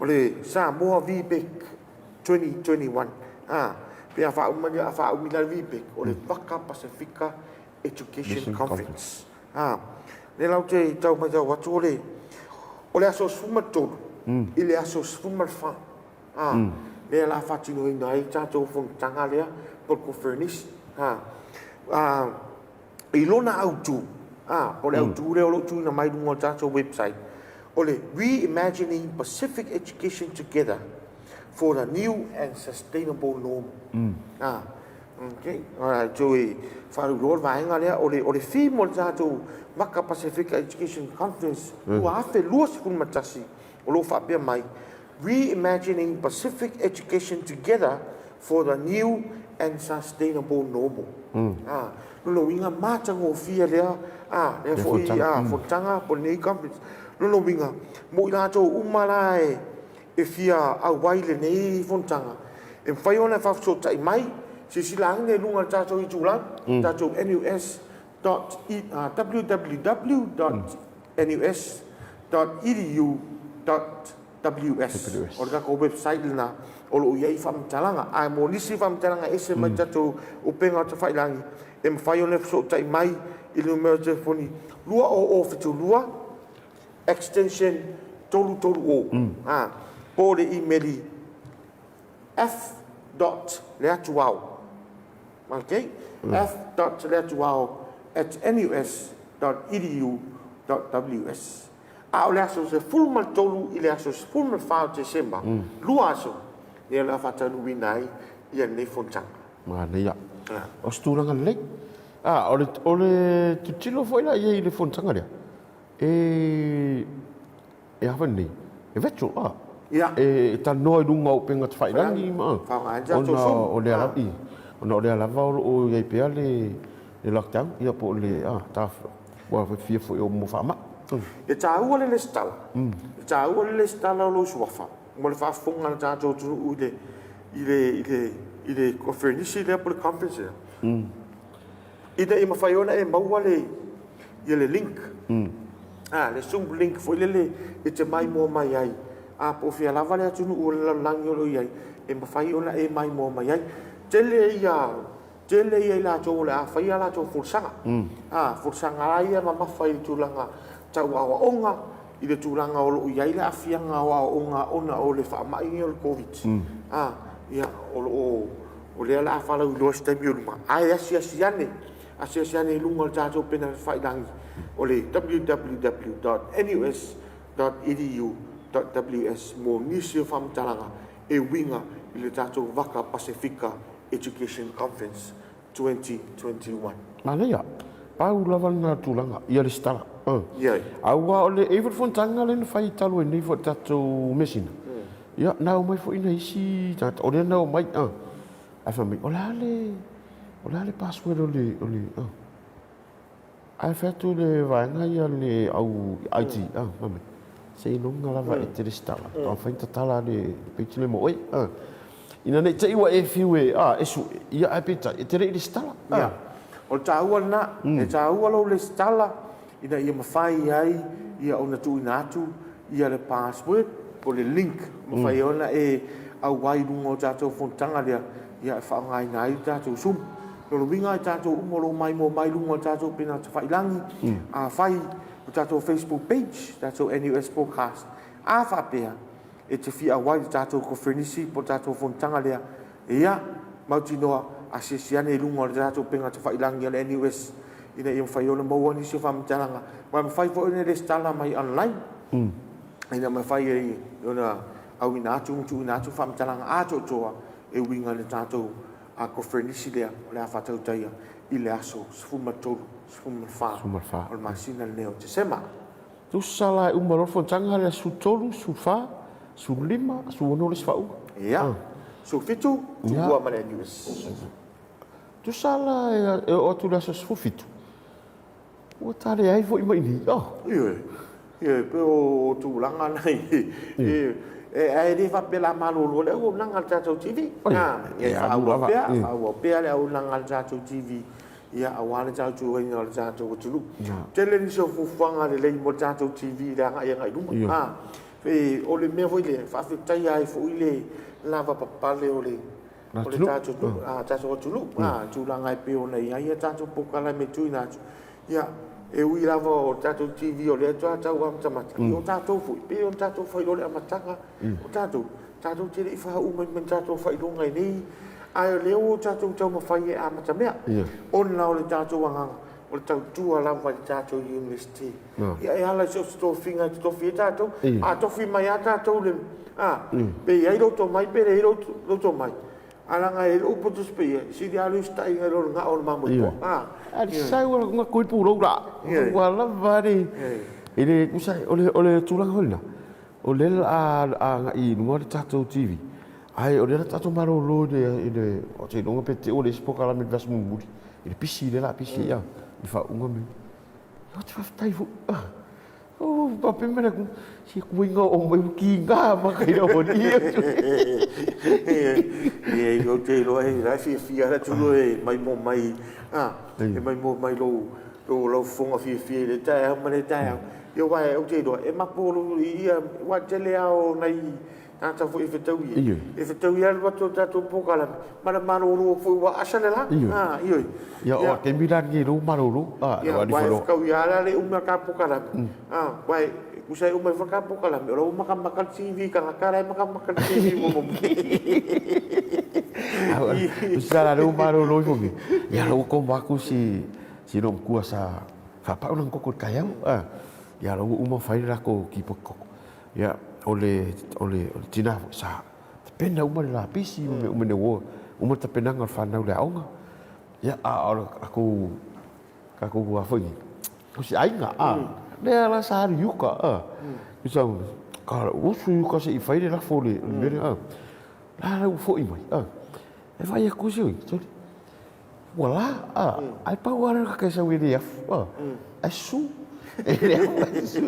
o le Samoa VPEC 2021. Pe a faauma, a faaumi la le VPEC, o le Vaka Pasefika Education Conference. Lea la ou te tau matau atu o le, o le aso 13 i le aso 14. Ā, lea o le a faatinoina ai le tatou fonotaga lea po o le koneferenisi. Ā, ā, i lona autu, ā, o le autu lea o lo o tuuina mai i luga o le tatou website, o le Reimagining Pacific Education Together for the New and Sustainable Normal. Ā, okay, alright, toe faalauiloa le vaega lea, o le, o le theme o le tatou Vaka Pasefika Education Conference 2021, o lo o faapea mai, Reimagining Pacific Education Together for the New and Sustainable Normal. Ā, lona uiga matagofie lea, ā, lea foi, ā, fonotaga po o lenei conference. Lona uiga, mo i latou uma la e, e fia auai i lenei fonotaga, e mafai ona faafesootai mai, silasila ane i luga o le tatou itulagi, tatou NUS dot e, www dot nus dot edu dot ws. O le tatou website lena o lo o i ai faamatalaga. Ae mo nisi faamatalaga ese mai tatou upega tafailangi, e mafai ona fesootai mai i le numera telefoni 2072 extension 330, po o le imeli f dot leatuao Ok, f.leatuao at nus dot edu dot ws. A o le aso 13 i le aso 14 o Tesema, 2 aso, lea o le a faataunuuina ai ia lenei fonotaga. Manaia. O se tulaga lelei. A, o le, o le tilotilo foi la i ai i le fonotaga lea, e, E a foi lenei? E virtual, a. Ia. E talanoa i luga o upega tafailangi ma, Faaaoga ai le tatou ona Zoom. o lea lava, i, ona o lea lava o lo o i ai pea le, le lockdown, ia po o le, a, ta, ua fia foi o mo faamai. E taua le lesitala. E taua le lesitala o lou suafa mo le faafofoga a le tatou atunuu i le, i le, i le, i le koneferenisi lea po o le conference lea. Ina ia mafai ona e maua le, ia le link, a, le Zoom link foi lele e te maimoa mai ai, a po o fea lava le atunuu o le lalolagi o lo o i ai, e mafai ona e maimoa mai ai. Tele ia, tele ia i latou o le a faia a latou folasaga, a, folasaga lava ia mamafa i le tulaga tau aoaoga, i le tulaga o lo o i ai le aafiaga o aoaoga ona o le faamai lenei o le Koviti, a, ia, o lo o O lea o le a faalauiloa i se taimi o luma, ae asiasi ane, asiasi ane i luga o le tatou upega tafailagi o le www.nus.edu.ws mo nisi o faamatalaga e uiga i le tatou Vaka Pasefika Education Conference 2021. Manaia, pau lava lena tulaga, ia lesitala. Ia. Aua o le, e i ai foi le fonotaga lea na fai talu ai nei foi i le tatou measina. Ia, na omai foi nai isi tagata, o lea na omai, a, ae fai mai, o le a le, o le a le password o le, o le, a. Ae fai atu le vaega ia le au IT, a, fai mai, seiloga lava e te resitala, faatoa mafai ona tatala le page lea mo oe, a. Ina ne i te i ua e fiu e, a, e sue, ia ae peitai, e te le i resitala, a. Ia, o le taua lena, e taua lou resitala ina ia mafai ai ia ona tuuina atu ia le password po o le link e mafai ai ona e auai i luga o tatou fonotaga lea ia e faaaogaina ai le tatou Zoom. O lona uiga i tatou uma o lo o maimoa mai i luga o le tatou upega tafailagi, afai o tatou Facebook page, tatou NUS Broadcast, a faapea e te fia auai i le tatou koneferenisi po o le tatou fonotaga lea, ia, mautinoa, asiasi ane i luga o le tatou upega tafailagi a le NUS ina ia mafai ona maua nisi o faamatalaga, aua e mafai foi ona resitala mai online, ina ia mafai ai ona auina atu ma tuuina atu faamatalaga atoatoa e uiga i le tatou koneferenisi lea o le a faatautaia i le aso 13, 14 o le masina lenei o Tesema. Tusa la e uma loa le fonotaga le aso 13, 14, 15, 16 le isi faauuga. Ia. 17, tuua ma le NUS. Tusa la e oo atu i le aso 17, ua ta leai foi mai nei. Oh. Ioe, ioe, pe o tulaga na i, ae le faapea la malolo le auaunaga a le tatou TV. E faaauau pea, faaauau pea le auaunaga a le tatou TV, ia, aua le tautuaina o le tatou atunuu. Tele nisi o fuafuaga lelei mo le tatou TV i le agai agai i luma. O le mea foi lea, e faafetaia ai foi le lavapapale o le o le tatou atunuu, tulaga e pei ona i ai a tatou polokalame e tuuina atu. Ia, e ui lava o le tatou TV o lea faatoa tau amatamata, ia o tatou foi, pei ona tatou fai loa le amataga, o tatou, tatou te le i faauu mai ma ni tatou faailoga i nei, ae o lea ua tatou taumafai e amatamea, ona o le tatou agaga, o le tautua lava i le tatou Iunivesite. Ia e ala i so o se tofiga e totofi ai tatou, a tofi mai lava tatou i le, a, pe i ai lou tomai pe leai lou tomai, ae leaga e lou poto se paia, e sili lava le usitai nai lo le gao o le mamoe poa. A. A sau a nga koi pulou la. Ua lava le e le tusa o le o le tulaga foi lena. O lea la a agai i luga le tatou TV. Ae o lea la tatou malolo i le i le ou te iloa pe te i ua leai se polokalame i le vaiaso mulimuli. I le pisi lea la a pisi ai a i le faauuga mea. Ou te faafetai foi. Oh, pape mele ku si kuinga o mai ki ngā ma kai o ni. Ia i o te iloa e la fiafia la tulo e mai mo mai a e mai mo mai lou lou lau fofoga fiafia i le taeao ma le taeao. Ia aua ou te iloa e mapo ia aua tele lava o nai tagata foi e fetaui e, e fetaui lava alu atu o tatou polokalame ma le malolo foi ua asa le la. Ah, ioe. Ia, o taimi la lenei lou malolo. Ah, ia, aua e fetaui lava la le umi o ka polokalame. Ah, aua e tusa e uma ai foi ka polokalame, o la ua makamaka le TV i tagata la e makamaka le TV mo mo. Tusa la lou malolo ifo nei. Ia, la ua koma aku si si lou matua sa faapau lana koko i le taeao. Ah, ia la ua uma fai le latou kipoti koko. Ia, o le, o le, o le tina foi, sa tapena uma le lapisi ma mea uma ina ua uma le tapenaga o le fanau i le aoga. Ia, a o le tatou, tatou a foi nei, o se aiga, a, lea la sa alu i uka, a. Sa, ka usu i uka se i fai le lafo o le mea lea, a. La la ua foi mai, a. E vaai atu se oi, sole, Ua la, a, ae pau lava lea o le tagata e sau e le afu, a, ae susu. E le afu ae susu.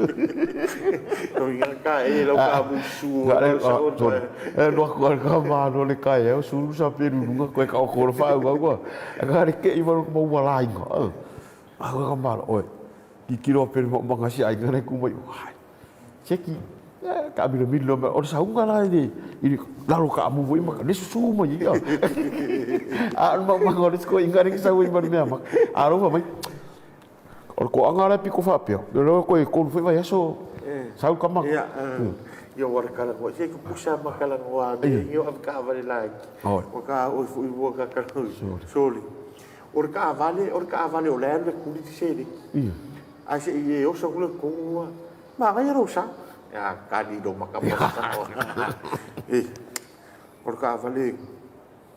Loiga ka e lau ka musu o lau sa o toe. E no aku al ka malo le kai e sulu sa pe lunga koe ka o koro fa au au. A ka le ke i walo ma ua la inga. A ka malo oe. Ki kilo pe mo manga si ai ngare ku mai. Seki, ka milamila loa, o le sauga la i le, i le lalo kaamu foi ma le susu mai ia. A o le maumaga o le isi koiga lea sau ai ma le mea maka. A alofa mai, o le toaga la e pito faapea, o lea ua toe tolu foi vaiaso sau le tama. Ia, ia ua le talanoa, se tutusa ma talanoa me i o ave taavale laiti. Ua ka oi foi ua ka talanoa. Sole. O le taavale, o le taavale o la e alu e tuli le seleni. Ae se i e oso atu le tonu ua manaia lou sa. A kali lou maka ma E, o le taavale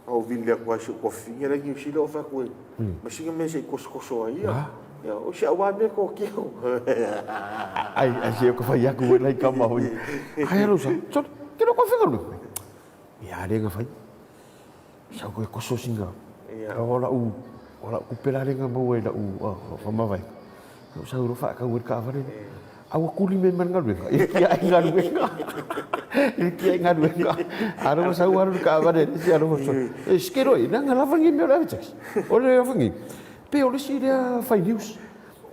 na ou vili atu ai i si ou tuafafine la e i Niu Sila ou fai atu e, ma sina mea se i tosotoso ai ia. Ia, o si au lava mea toatino. Ai, ai se o ka fai aku foi lai kama foi. Ai lou sa, sole, ke lou koe. Ia, le na fai. Sau koe koso singa. O la'u, o la'u kupe la lea na maua i la'u faamavaega. La'u sau loa faatau ai le taavale lea. A ua kuli mai ma le galuega, i le tiai galuega. I le tiai galuega. A lea ua sau alu le taavale a le isi alofa fesoasoani. E sikelo ai, leaga lava lenei mea o le ave taxi. O le ave nei, pei o le isi lea fai news.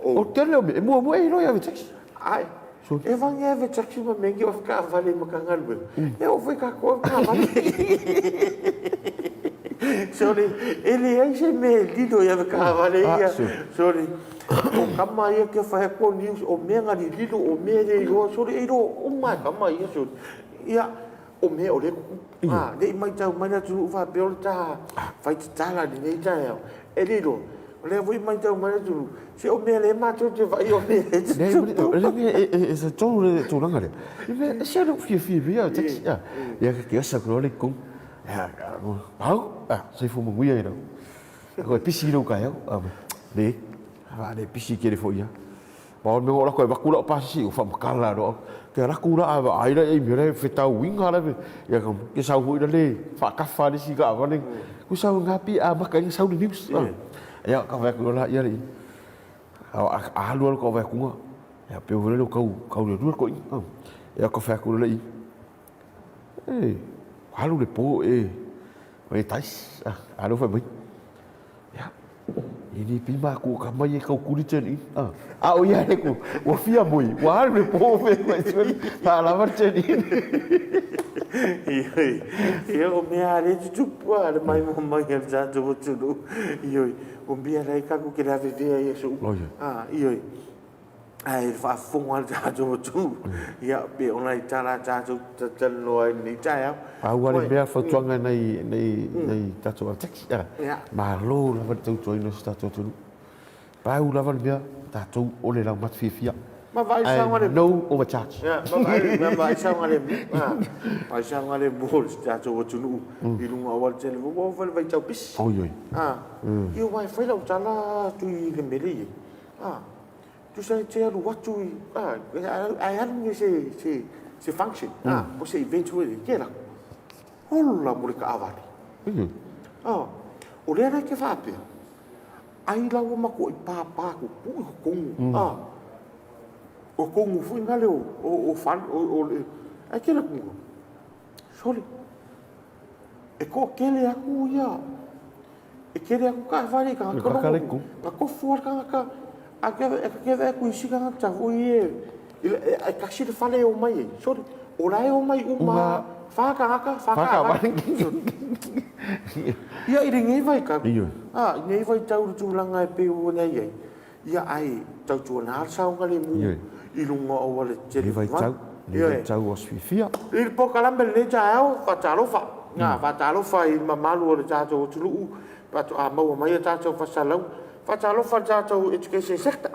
O le tele o mea, e muamua e iloa i ave taxi. Ai, e vage ave taxi ma mea nei o ave taavale i Matagaluega. E oo foi tatou ave taavale. Sole, e leai se mea e lilo i ave taavale ia. Sole, o tama ia ke fai atu o news, o mea na lililo, o mea e le iloa. Sole, e iloa uma e tama ia, sole. Ia, o mea o lea e tutupu. A, ne i matau mai le atunuu faapea o le ta fai tatala i lenei taeao. E le iloa, o lea foi e matau mai le atunuu, se o mea lea matou te vaai o mea e tutupu. Leai, e talitonu le tulaga lea. E ese lou fiafia i mea ia o taxi. Ia, ke osa atu loa le i totonu. Au, soifua manuia i lau. E pisi i lou taeao. Leai, a le pisi tele foi ia. Pau le mea ua lako e avatu lau pasese ua faamatala loa. Ke alu atu la a vaai la i ai mea la e fetauiga la ia ke sau foi la le faatafa le isi taavale. Ku sau nga pi a maka ina sau le news. Ia ka fai atu la ia le a alu alu ka fai atu ia pe foi le kau kau le lua ko i. Ia ka fai atu le i. E alu le po e e tais alu fai mai. Ia, e le pei matou ka mai e tautuli turn in. Ah, a o ia le ku, ua fia moi, ua alu le po fe mai sui, faalava le turn in. Ioe, ia o mea a le tutupu a le mai mo mai a le tatou atunuu. Ioe, o mea la e tatou te le avevea i aso uma. Ah, ioe. Ae i le faafofoga a le tatou atunuu, ia, pei o nai tala a tatou talatalanoa ai i lenei taeao. Pau lava le mea fautuaga i nai, nai, nai tatou taxi, malo lava le tautuaina o si tatou atunuu. Pau lava le mea, tatou o le laumate fiafia. Ma vaai saogalemu. No overcharge. Ia, ma vaai, ma vaai saogalemu. Vaai saogalemu o le tatou atunuu i luga o aualatele. Ua oo foi le vaitau pisi. Oi, oi. Ia, aua e fai lau tala atu i le mea lea e i ai. Tusa e te alu atu i, ae alu nei se, se, se function, po se event foi lea, ke lako. Ola mo le taavale. O lea la e te faapea, ai la ua matuai papa tupu i totonu, o tonu foi na le o fale, o le, ae ke lako, sole, e toatele atu ia, E tele atu taavale i tagata lona, na tofu lava le tagata, a te vaai atu i isi tagata foi ia, e tasi le fale e omai ai, sole, o la e omai uma lava, fa tagata, fa taavale. Ia, i lenei vaitau, a, i lenei vaitau i le tulaga e pei ona i ai, ia, ae tautuana le saogalemu i luga o aualatetele. Lenei vaitau, lenei vaitau ua fiafia. I le polokalame lenei taeao, faatalofa, faatalofa i le mamalu o le tatou atunuu faatoa maua mai a tatou faasalaga. Faatalofa i le tatou Education Sector,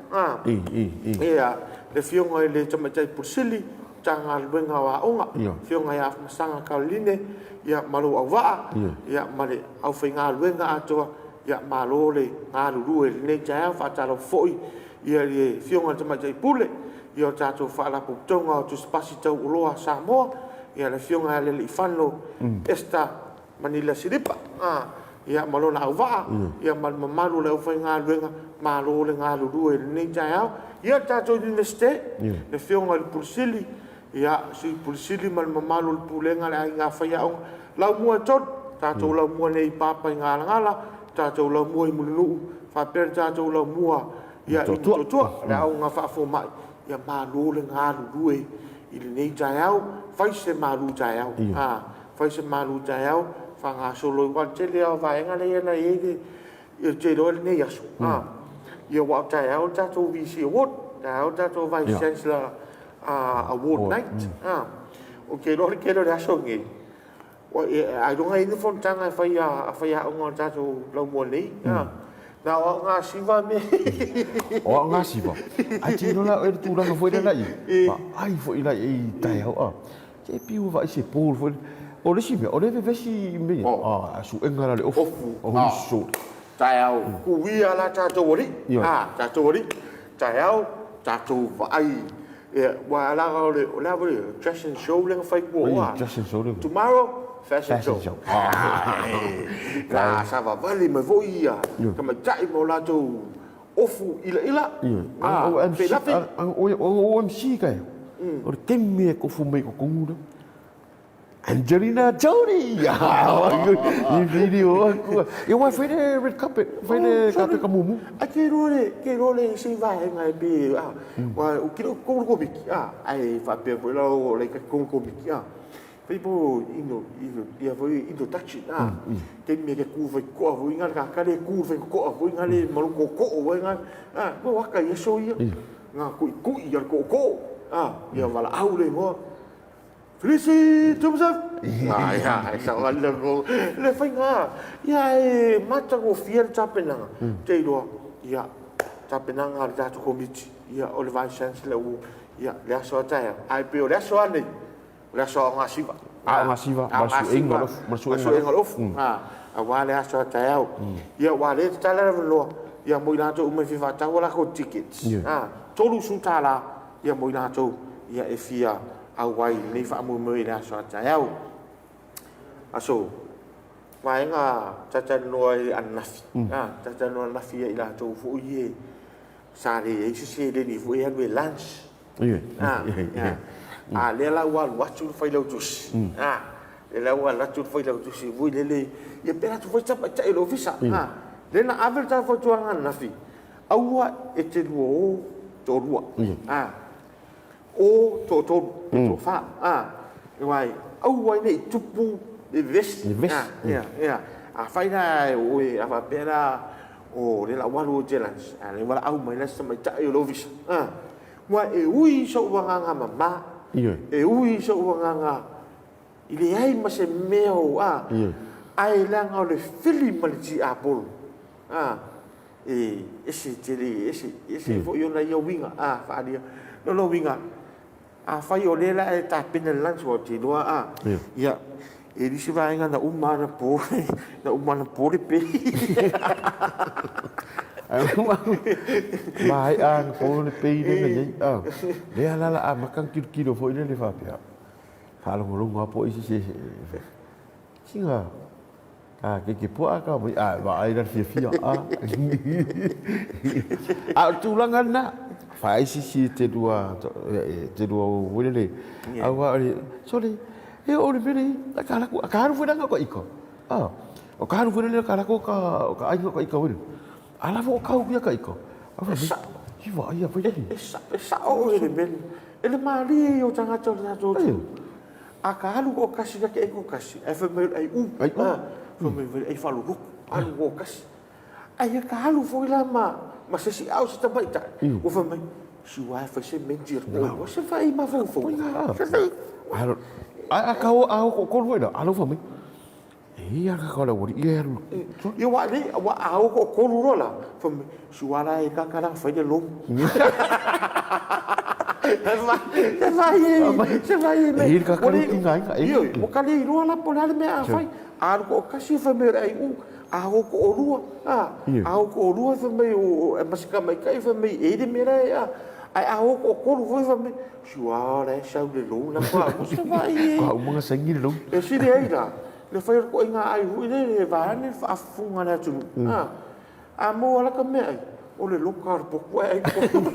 ia, le Afioga i le Tamaitai Pule Sili, Matagaluega o Aoga, Afioga ia Afamasaga Caroline, ia, ma lou auvaa, ia, ma le aufaigaluega atoa. Ia, malo le galulue i lenei taeao. Faatalofa foi i le Afioga i le Tamaitai Pule o le tatou Faalapotopotoga o Tusipasi Tau Oloa a Samoa, ia le Afioga ia Lealiifano Esther Manila Silipa, ia ma lona auvaa, ia ma le mamalu o le aufaigaluega, malo le galulue i lenei taeao. Ia le tatou Iunivesite, le Afioga i le Pule Sili, ia, Sui Pule Sili ma le mamalu o le Pulega a le Aiga Faiaoga, Laumua e tolu, tatou laumua nei i Papaigalagala, tatou laumua i Mulinuu, faapea le tatou laumua i Motootua, le aoga faafomai, ia malo le galulue i lenei taeao, fai se malu taeao, fai se malu taeao, faagasolo ai, aua o le tele lava o vaega lea na i ai le, ou te iloa lenei aso, ia aua o taeao le tatou VC Award, taeao le tatou Vice Chancellor Award Night, ou te iloa o le tele o le aso lenei, Ailoga e i ai ni fonotaga e fai a faiaoga o le tatou laumua nei. Na o aogasiva mea. O aogasiva? Ae te iloa la oe le tulaga foi lea la i ai. Vaai foi la i ai i taeao a. Se piu ua vaai se pool foi lea. O le isi mea, o lea e vevesi i mea ia. A suega la le ofu. Ofu. Oh, Taeao, kuia la tatou alii. A, tatou alii. Taeao, tatou vaai. Ia, aua leaga o le, o le a foi le dress and show lea na fai muamua. Oi, dress and show lea. Tomorrow, fashion show. Fashion show. Na savavali mai foi ia tamaitai ma o latou ofu ilaila. Ioe. Feilafi. O MC kai. O le taimi e kofu mai i totonu lea. Angelina Jolie! I video aku. Ia wai fai le red carpet, fai le carpet ka mumu. A ke iloa le, ke iloa le isi vaega e pe, a, wa, o kilo ko ko miki, a, ai faapea foi la o le ko ko miki, a. Fai po ino, ino, ia foi introduction, a. Te me ke ku fai koa foi nga ka ka le ku fai koa foi nga le malu ko ko foi nga, a, ko waka ia so ia. Nga kui kui ia ko ko, a, ia wala au le ngoa. Felisi Joseph! Ai, ai, sa wale le ko. Le whainga, ia e matagofie le tapenaga. Te iloa, ia, tapenaga a le tatou komiti, ia, o le Vice Chancellor ua, ia, le aso a taeao. Ae pei o le aso lava nei, o le aso aogasiva. Aogasiva, ma le suega o le ofu. Ma le suega o le ofu, aua le aso a taeao. Ia, aua o lea e tatala le avanoa, ia, mo i latou uma e fia faatau a latou tickets. $30 ia mo i latou ia e fia auai i lenei faamoemoe i le aso a taeao. Aso vaega talatalanoa ai ananafi, talatalanoa ananafi ia i latou foi ia sa leai se seleni foi e alu e lunch. A lea la ua alu atu le failautusi, lea la ua alu atu le failautusi foi lele, ia pe alu atu foi le tamaitai o le ofisa. Lea na ave le tatou fautuaga ananafi, aua e te lua o toalua, o toatolu, toafa, aua aua ai ne i tupu le vevesi. Afai la o oe, a faapea la o lea la ua alu oe e te lunch, a o lea ua valaau mai la si tamaitai o le ofisa, aua e ui i sou agaga mama, e ui i sou agaga e leai ma se mea o, ae leaga o le fili ma le tiapolo, e ese tele, e ese, ese foi ona ia uiga, a, faaalia. O lona uiga, afai o lea o le a e tapena le lunch, aua ou te iloa a, ia, e le isi vaega na uma anapo, na uma anapo le pay. Maea anapo le pay lea na i ai, a. Lea la o le a amata ona tilotilo foi lele faapea, faalogologo lava po o ai se isi e, sina A keke puaa ka mai a vaai la fiafia a. A o le tulaga lena, fai sisi te lua te lua foi lele aua o le sole e o le mele a ka laku a ka alu foi langa ka ika. A o ka alu foi lele ka lako ka o ka aiga ka ika foi. A la fo kau kia ka ika. A fa i vaai a foi lele. E sa'o le mele. E le malie ia o tagata o le tatou atunuu. A ka alu toatasi la ke ai toatasi, ae fai mai o le ai u, a fai mai o le ai faaloloto, alu toatasi. Ae ia ka alu foi la ma ma se isi a o se tamaitai, ua fai mai, si ua e fai se menti a le toalua, se fai mafaufauga, se fai. Ae a ka o a o toatolu foi la, a la ua fai mai, e ia ka o le aualii ia e alu. Ia aua nei, aua a o toatolu loa la, fai mai, si ua la e kaka la fai le lomu. Se fai e, se fai e me. E ka kare ki ngai ka e. Ioe, ua ka le iloa la po o le a le mea a fai. A alu toatasi fai mai o le ai u, a o toalua, a, a o toalua fai mai o ma si tamaitai fai mai e i le mea la e a. Ae a o toatolu foi fai mai, si ua la e sau le loan la kwa se fai e. Kwa uma saini le loan. E sili ai la, le fai o le ituaiga ai foi lele vaeane le faafofoga a le atunuu. A, a maua la ka meaai, o le loka o le potu ae ai totonu.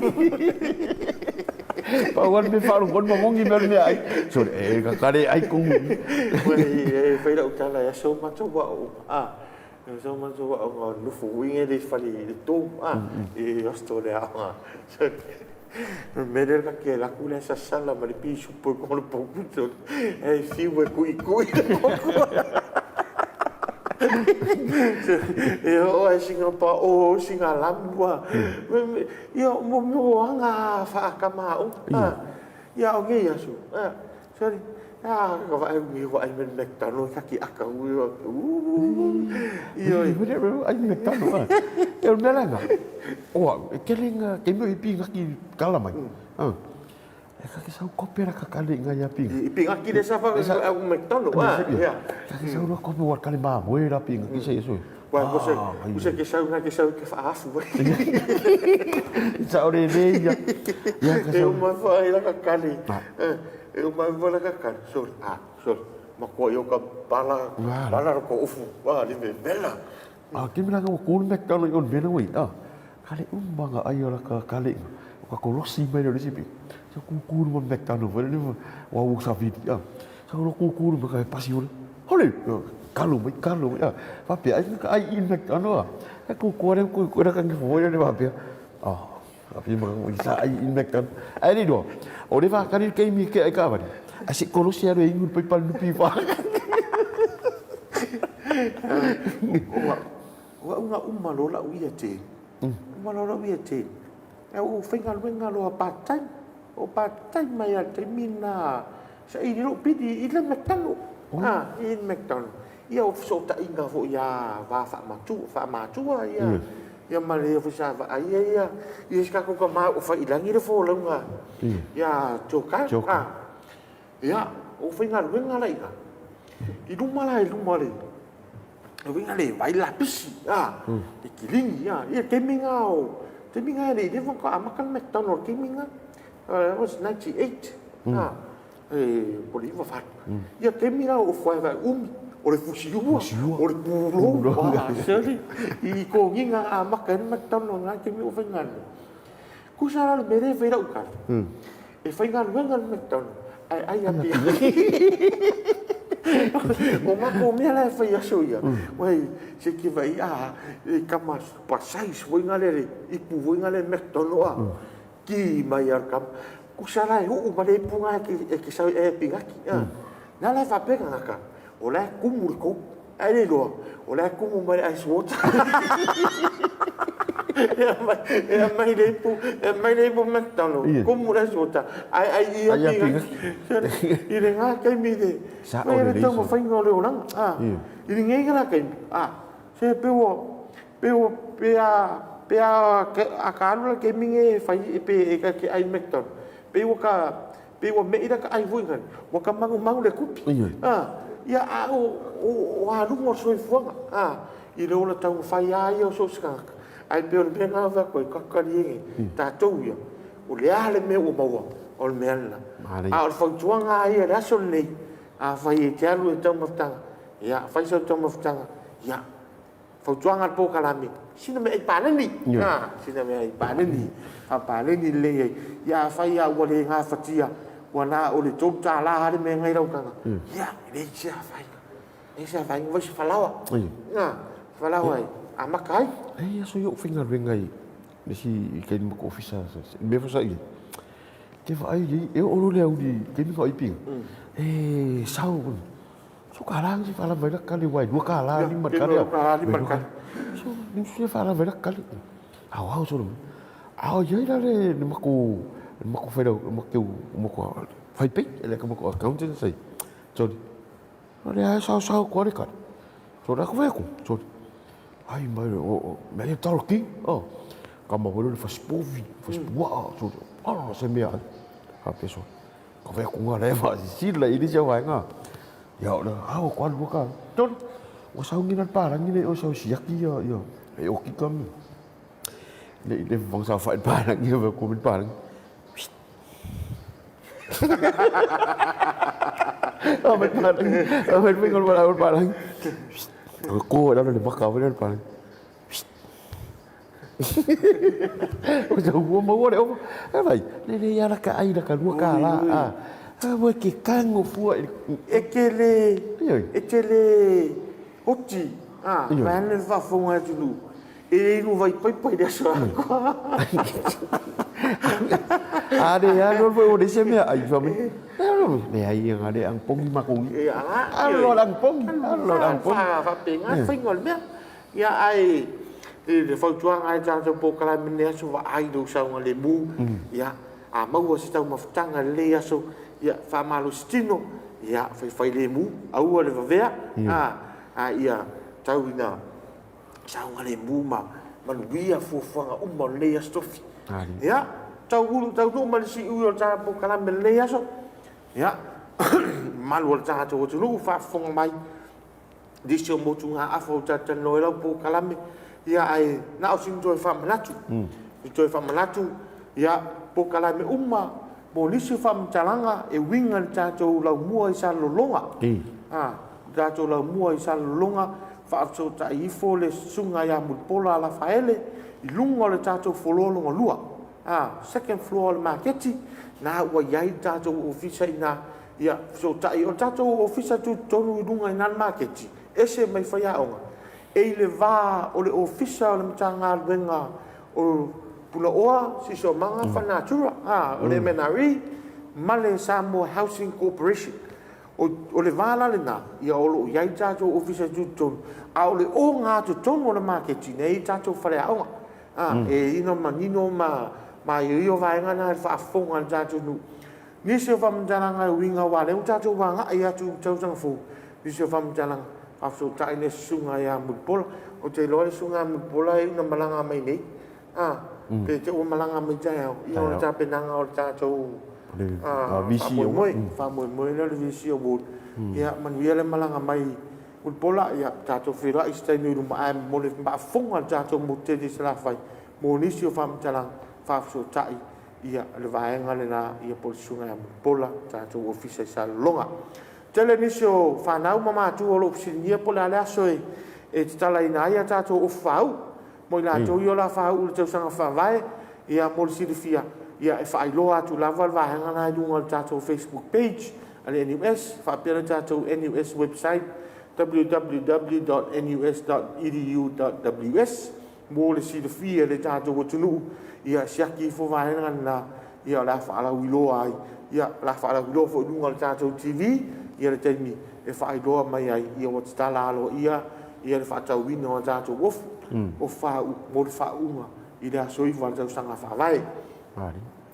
Pau lava le mea faalogologo ma moni mea o le meaai. Sole, e ka le ai tonu. E fai lau tala e aso matou aoga, a, e aso matou aoga nofo foi nei i le fale i le tou, a, i hostel le aoga. O le mea lea na te alu atu la e sasala ma le pisupo i luga o le potu ae fiu e tuitui le potu. E oo lava i sina paoo, sina lamu a. Ia o mea o aga faa-tama aoga. Ia a o nei aso, Sorry. Ah, ka vaai umi ua ai me le McDonald ka ki aka ui o. Ioe. Ai me McDonald ah. E o mea langa. O au, e kele nga ke mo i pinga ki kala mai. Ah. E ka ke sau kope la ka kale nga ia pinga. I pinga ki le sa fa au McDonald ah. Ya. Ka ke sau la kope wa kale ma moe la pinga ki se so. Wa ko se ko se ke sau na ke sau ke faafu. Sa ore le ia. Ia ka sau. E uma fa ai la ka kale. E uma ai wala ka kale. Sorry. Ah, sorry. Makoa i o ka pala, pala ko ufu. Wa li me vela. Ah, ke mea ka kulu me kalo i on vela wei. Ah. Kale uma nga ai ora ka kale. O ka kolosi mai le recipe. Sa ku kulu ma McDonald wala le wa u sa vidi. Ah. Sa ro ku kulu ma ka pasi ora. Hole. Kalo mai kalo mai. Ah. Faapea ai ka ai i McDonald. Ah. Ka ku ku re ku ku ra ka ngi fo le faapea. Ah. Ae le iloa, o le whakari le keimi ke ai kawari. A se kolosi aru e ingu le paipa nupi wha. Ua unga uma loa lau ia te. Uma loa lau ia te. E o faigaluega loa part time. O part time mai a le taimi lena saili lou pili i le McDonald. Ah, i le McDonald. Ia o fesootaiga foi ia va faamatua ia ia ma le foi sa vaaia ia ia si tatou tama ua fai i lagi le folauga ia Joe Carr. Ia o faigaluega la i ina i luma la i luma le uiga le vai lapisi a le kilini a ia taimi na o Taimi na e le i leva ona amata le McDonald i le taimi lena. That was 98. A, e, po o le 98. Ia taimi la o ofu ai vae umi, o le fusiua, o le pulou, a, seli, i toniga na amata ai le McDonald i lena taimi o faigaluega. Tusa la o le mea lea e fai lau tala, e faigaluega le McDonald, ae ai lava pia. O matou mea la e fai i aso ia, uai, se te vaai, a, e tama super size foi na lea, le ipu foi na lea McDonald a, ki mai lava le tama. Tusa la e uu ma le ipu na e te sau e pinati. Na la e faapea tagata, o la e tumu le Coke, ae le iloa, o la e tumu mai le ice water. E aumai le ipu, e aumai le ipu McDonald, tumu le ice water, ae ai i ia pinati. I lena taimi le, fai le taumafaiga o le olaga. I lenei la taimi, se pe ua, pe ua, pe a, pe a, a ka alu la le taimi lenei e fai, pe e ta te ai McDonald, pei ua ta, Pei ua me'i la ka ai foi ngana, ua ka manumanu le kupi. A, ia a o, o, o aluga o le soifuaga, a, i le ola taumafai a ia o so o se tagata. Ae pei o le mea lena e fai atu ai, tatou talie nei, tatou ia, o le a le mea ua maua, o le mea lena. A o le fautuaga lava ia i le aso lenei, afai e te alu i le taumafataga, ia, fai sau taumafataga, ia, Fautuaga a le polokalame, sina meaai paleni, a, sina meaai paleni, faapaleni lelei ai. Ia afai lava ua le gafatia, ua na o le $3 lava le mea na i lau taga, ia, e leai se afaina, leai se afaina, fai se falaoa, a, falaoa e amata ai. E i ai aso ia ou faigaluega i le isi i taimi ma kou ofisa, le mea foi sa i ai, te vaai i ai, e oo loa le aoauli i le taimi na o ai piga, e sao. So kālā nisi whaalava i la kale wai lua kālā ni ma kale. Kālā ni ma kale. So nisi whaalava i la kale. Ao ao so. Ao iai la le le mako le mako whai lau mako mako whai pei le ka mako accountant sai. So le ai sao sao ko le kale. So la ko whai ko. So ai mai o o me tau ki. Oh. Ka ma wele le fasipovi, fasipuaa, so ala se mea. Ha peso. Ka whai ko ngā rewa sisila i nisi au vaenga. Ia o le ao ko alu ka. Tolu. Ua saungi na pārangi nei o sau siaki ia ia e oki ka me. Le le vang sa whai pārangi o ko me pārangi. O me pārangi. O me pārangi. O pārangi. Ko e le maka o le pārangi. O te ua maua le ofa. E vai, le le ala ka ai la ka lua ka la. A, a ua ke kango fua i. E te le, e te le oti, a, mai ana le faafofoga a atunuu, e le inu vai paipa i le aso atoa. A le alu foi o le se mea ai fa mai. Le ai nga le ang pongi ma ko. A lo ang pongi, a lo ang pongi. Faapena le faiga o le mea. Ia ae i le fautuaga ai tatou polokalame nei aso vaai lou saogalemu, ia a maua se taumafataga i lenei aso, ia faamalosi tino, ia faifailemu, aua le vavea, a, a ia tau ina saogalemu ma manuia fuafuaga uma o lenei aso tofi. Ia, tau ulu taunuu ma le siui o le tatou polokalame i lenei aso, ia, mamalu o le tatou atunuu faafofoga mai, nisi o motugaafa ua talatalanoa ai lau polokalame, ia ae na o sina toe faamanatu. Sina toe faamanatu, ia, polokalame uma mo nisi o faamatalaga e uiga i le tatou laumua i Salelologa. A, le tatou laumua i Salelologa, faafesootai ifo le Susuga ia Mulipola Lafaele i luga o le tatou floor lona lua. A, second floor o le maketi, na ua i ai le tatou ofisa i ina. Ia, fesootai, o le tatou ofisa tutotonu i luga i na le maketi, ese mai faiaoga, e i le va o le ofisa o le Matagaluega o Punaoa, Siosiomaga, Faa-Natura, a, o le MNRE, ma le Samoa Housing Corporation. O, o le va la lena, ia o lo o i ai le tatou ofisa tutotonu, a o le ogatotonu o le maketi, na e i ai tatou faleaoga. A, e ina manino ma maioio vaega na i le faafofoga a le tatou nuu. Nisi o faamatalaga e uiga aua lea ua tatou agai atu i le tausaga fou, nisi o faamatalaga faafesootai le susuga ia Mulipola. Ou te iloa le susuga ia Mulipola e iu ina malaga mai nei, a, pe te ua malaga mai taeao, ia o le tapenaga o le tatou faamoemoe, faamoemoe lea o le VC Award. Ia manuia le malaga mai Mulipola, ia tatou feiloai i se taimi o i luma ae mo le faafofoga a le tatou motu tele i Salafai. Mo nisi o faamatalaga, faafesootai ia le vaega lena ia po o le Susuga ia Mulipola, tatou ofisa i Salelologa. Tele nisi o fanau ma matua o lo o fesiligia po o le a le aso e e tatalaina ai a tatou ofu faauu mo i latou ia o le a faauu i le tausaga faavae. Ia mo le silafia, ia e faailoa atu lava le vaega lena i luga o le tatou Facebook page a le NUS faapea le tatou NUS website www.nus.edu.ws mo le silafia e le tatou atunuu. Ia siaki ifo vaega lena, ia o le a faalauiloa ai, ia o le a faalauiloa foi i luga o le tatou TV ia le taimi e faailoa mai ai ia ua tatala aloaia ia le faatauina o a tatou ofu, ofu faauu mo le faauuga i le aso 9 o le tausaga faavae.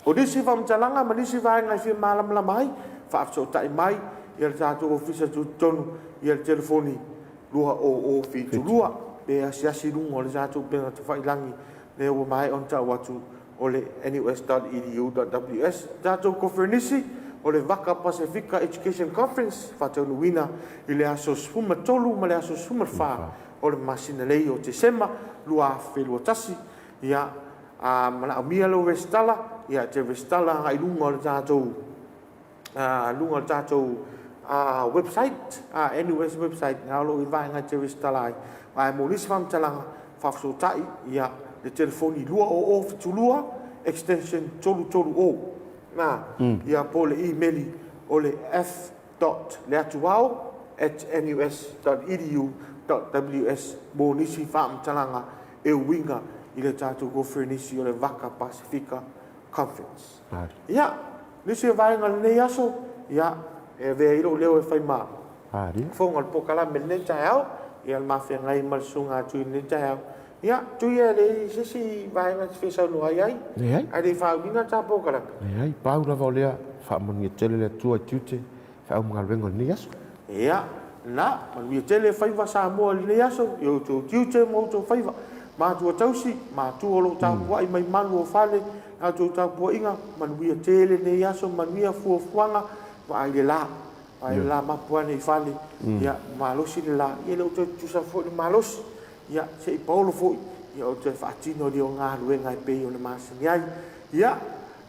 O nisi faamatalaga ma nisi vaega e fia malamalama ai, faafesootai mai ia le tatou ofisa tutotonu ia le telefoni 2072 pe asiasi i luga o le tatou upega tafailagi lea ua maea ona tau atu o le nus.edu.ws. Tatou koneferenisi o le Vaka Pasefika Education Conference faataunuuina i le aso 13 ma le aso 14 o le masina nei o Tesema 2021. Ia, a manaomia lou resitala, ia e te resitala agai i luga o le tatou luga o le tatou website, NUS website, na o lo o i le vaega e te resitala ai. Ae mo nisi faamatalaga, faafesootai ia le telefoni 2072 extension 330. Na, ia po o le imeli o le f dot leatuao at nus dot edu dot ws mo nisi faamatalaga e uiga i le tatou koneferenisi o le Vaka Pasefika Conference. Ia, nisi o vaega o lenei aso, ia, e avea ai lou leo e fai ma fofoga o le polokalame i lenei taeao, ia le ma feagai ma le susuga a Tui i lenei taeao. Ia, Tui e leai se isi vaega e te fia saunoa i ai? Leai. Ae le i faauliga le ta polokalame? Leai, pau lava o lea, faamanuia tele le Atua i tiute feau ma galuega o lenei aso. Ia, na, manuia tele faiva Samoa i lenei aso, i outou tiute ma outou faiva. Matua tausi, matua o lo o tapuai mai malu o fale, la outou tapuaiga, manuia tele lenei aso, manuia fuafuaga, vaai le la, vaai le la mapu ane i fale, ia, malosi le la, ia e le o toe tutusa foi le malosi, ia, se i paolo foi, ia o toe faatino lea o galuega e pei ona masani ai. Ia,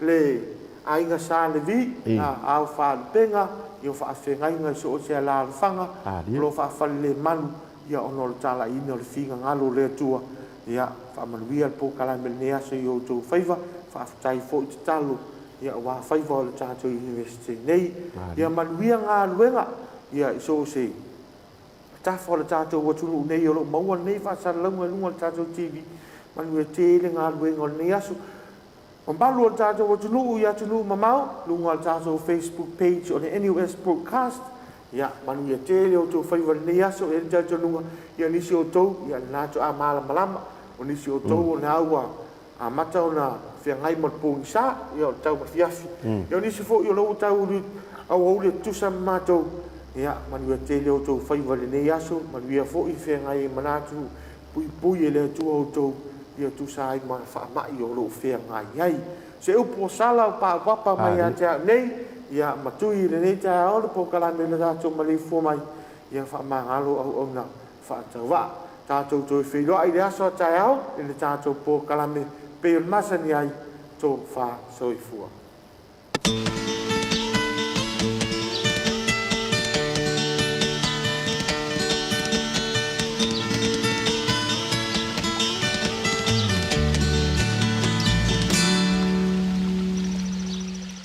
le aiga Sa Levi, a o faalupega, ia o faafeagaiga i so o se alaalafaga, o lo o faafalelemalu, ia ona o le talaiina o le finagalo o le Atua. Ia, faamanuia le polokalame i lenei aso i outou faiva, faafetai foi tatalo, ia aua faiva o le tatou Iunivesite nei. Ia manuia galuega, ia i so o se tafa o le tatou atunuu nei o lo o maua lenei faasalalauga i luga o le tatou TV. Manuia tele galuega o lenei aso. Mamalu o le tatou atunuu i atunuu mamao, luga o le tatou Facebook page o le NUS Broadcast. Ia, manuia tele outou faiva i lenei aso. E i ai le talitonuga, ia nisi o outou, ia lena faatoa malamalama. O nisi o outou o lena ua amata ona feagai ma le pogisa, ia o le tauafiafi. Ia o nisi foi o la ua tau aoauli e tutusa ma matou, ia manuia tele outou faiva i lenei aso, manuia foi feagai ai ma na atunuu, puipui e le Atua outou, ia tusa ai ma faamai o lo o feagai ai. Se upu ua sala o paopapa mai ia te au nei, ia ma tui i lenei taeao le polokalame i le tatou maleifua mai, ia faamagalo auauna faatauvaa. Tatou toe feiloai i le aso a taeao i le tatou polokalame pei o le masani ai, tofa soifua.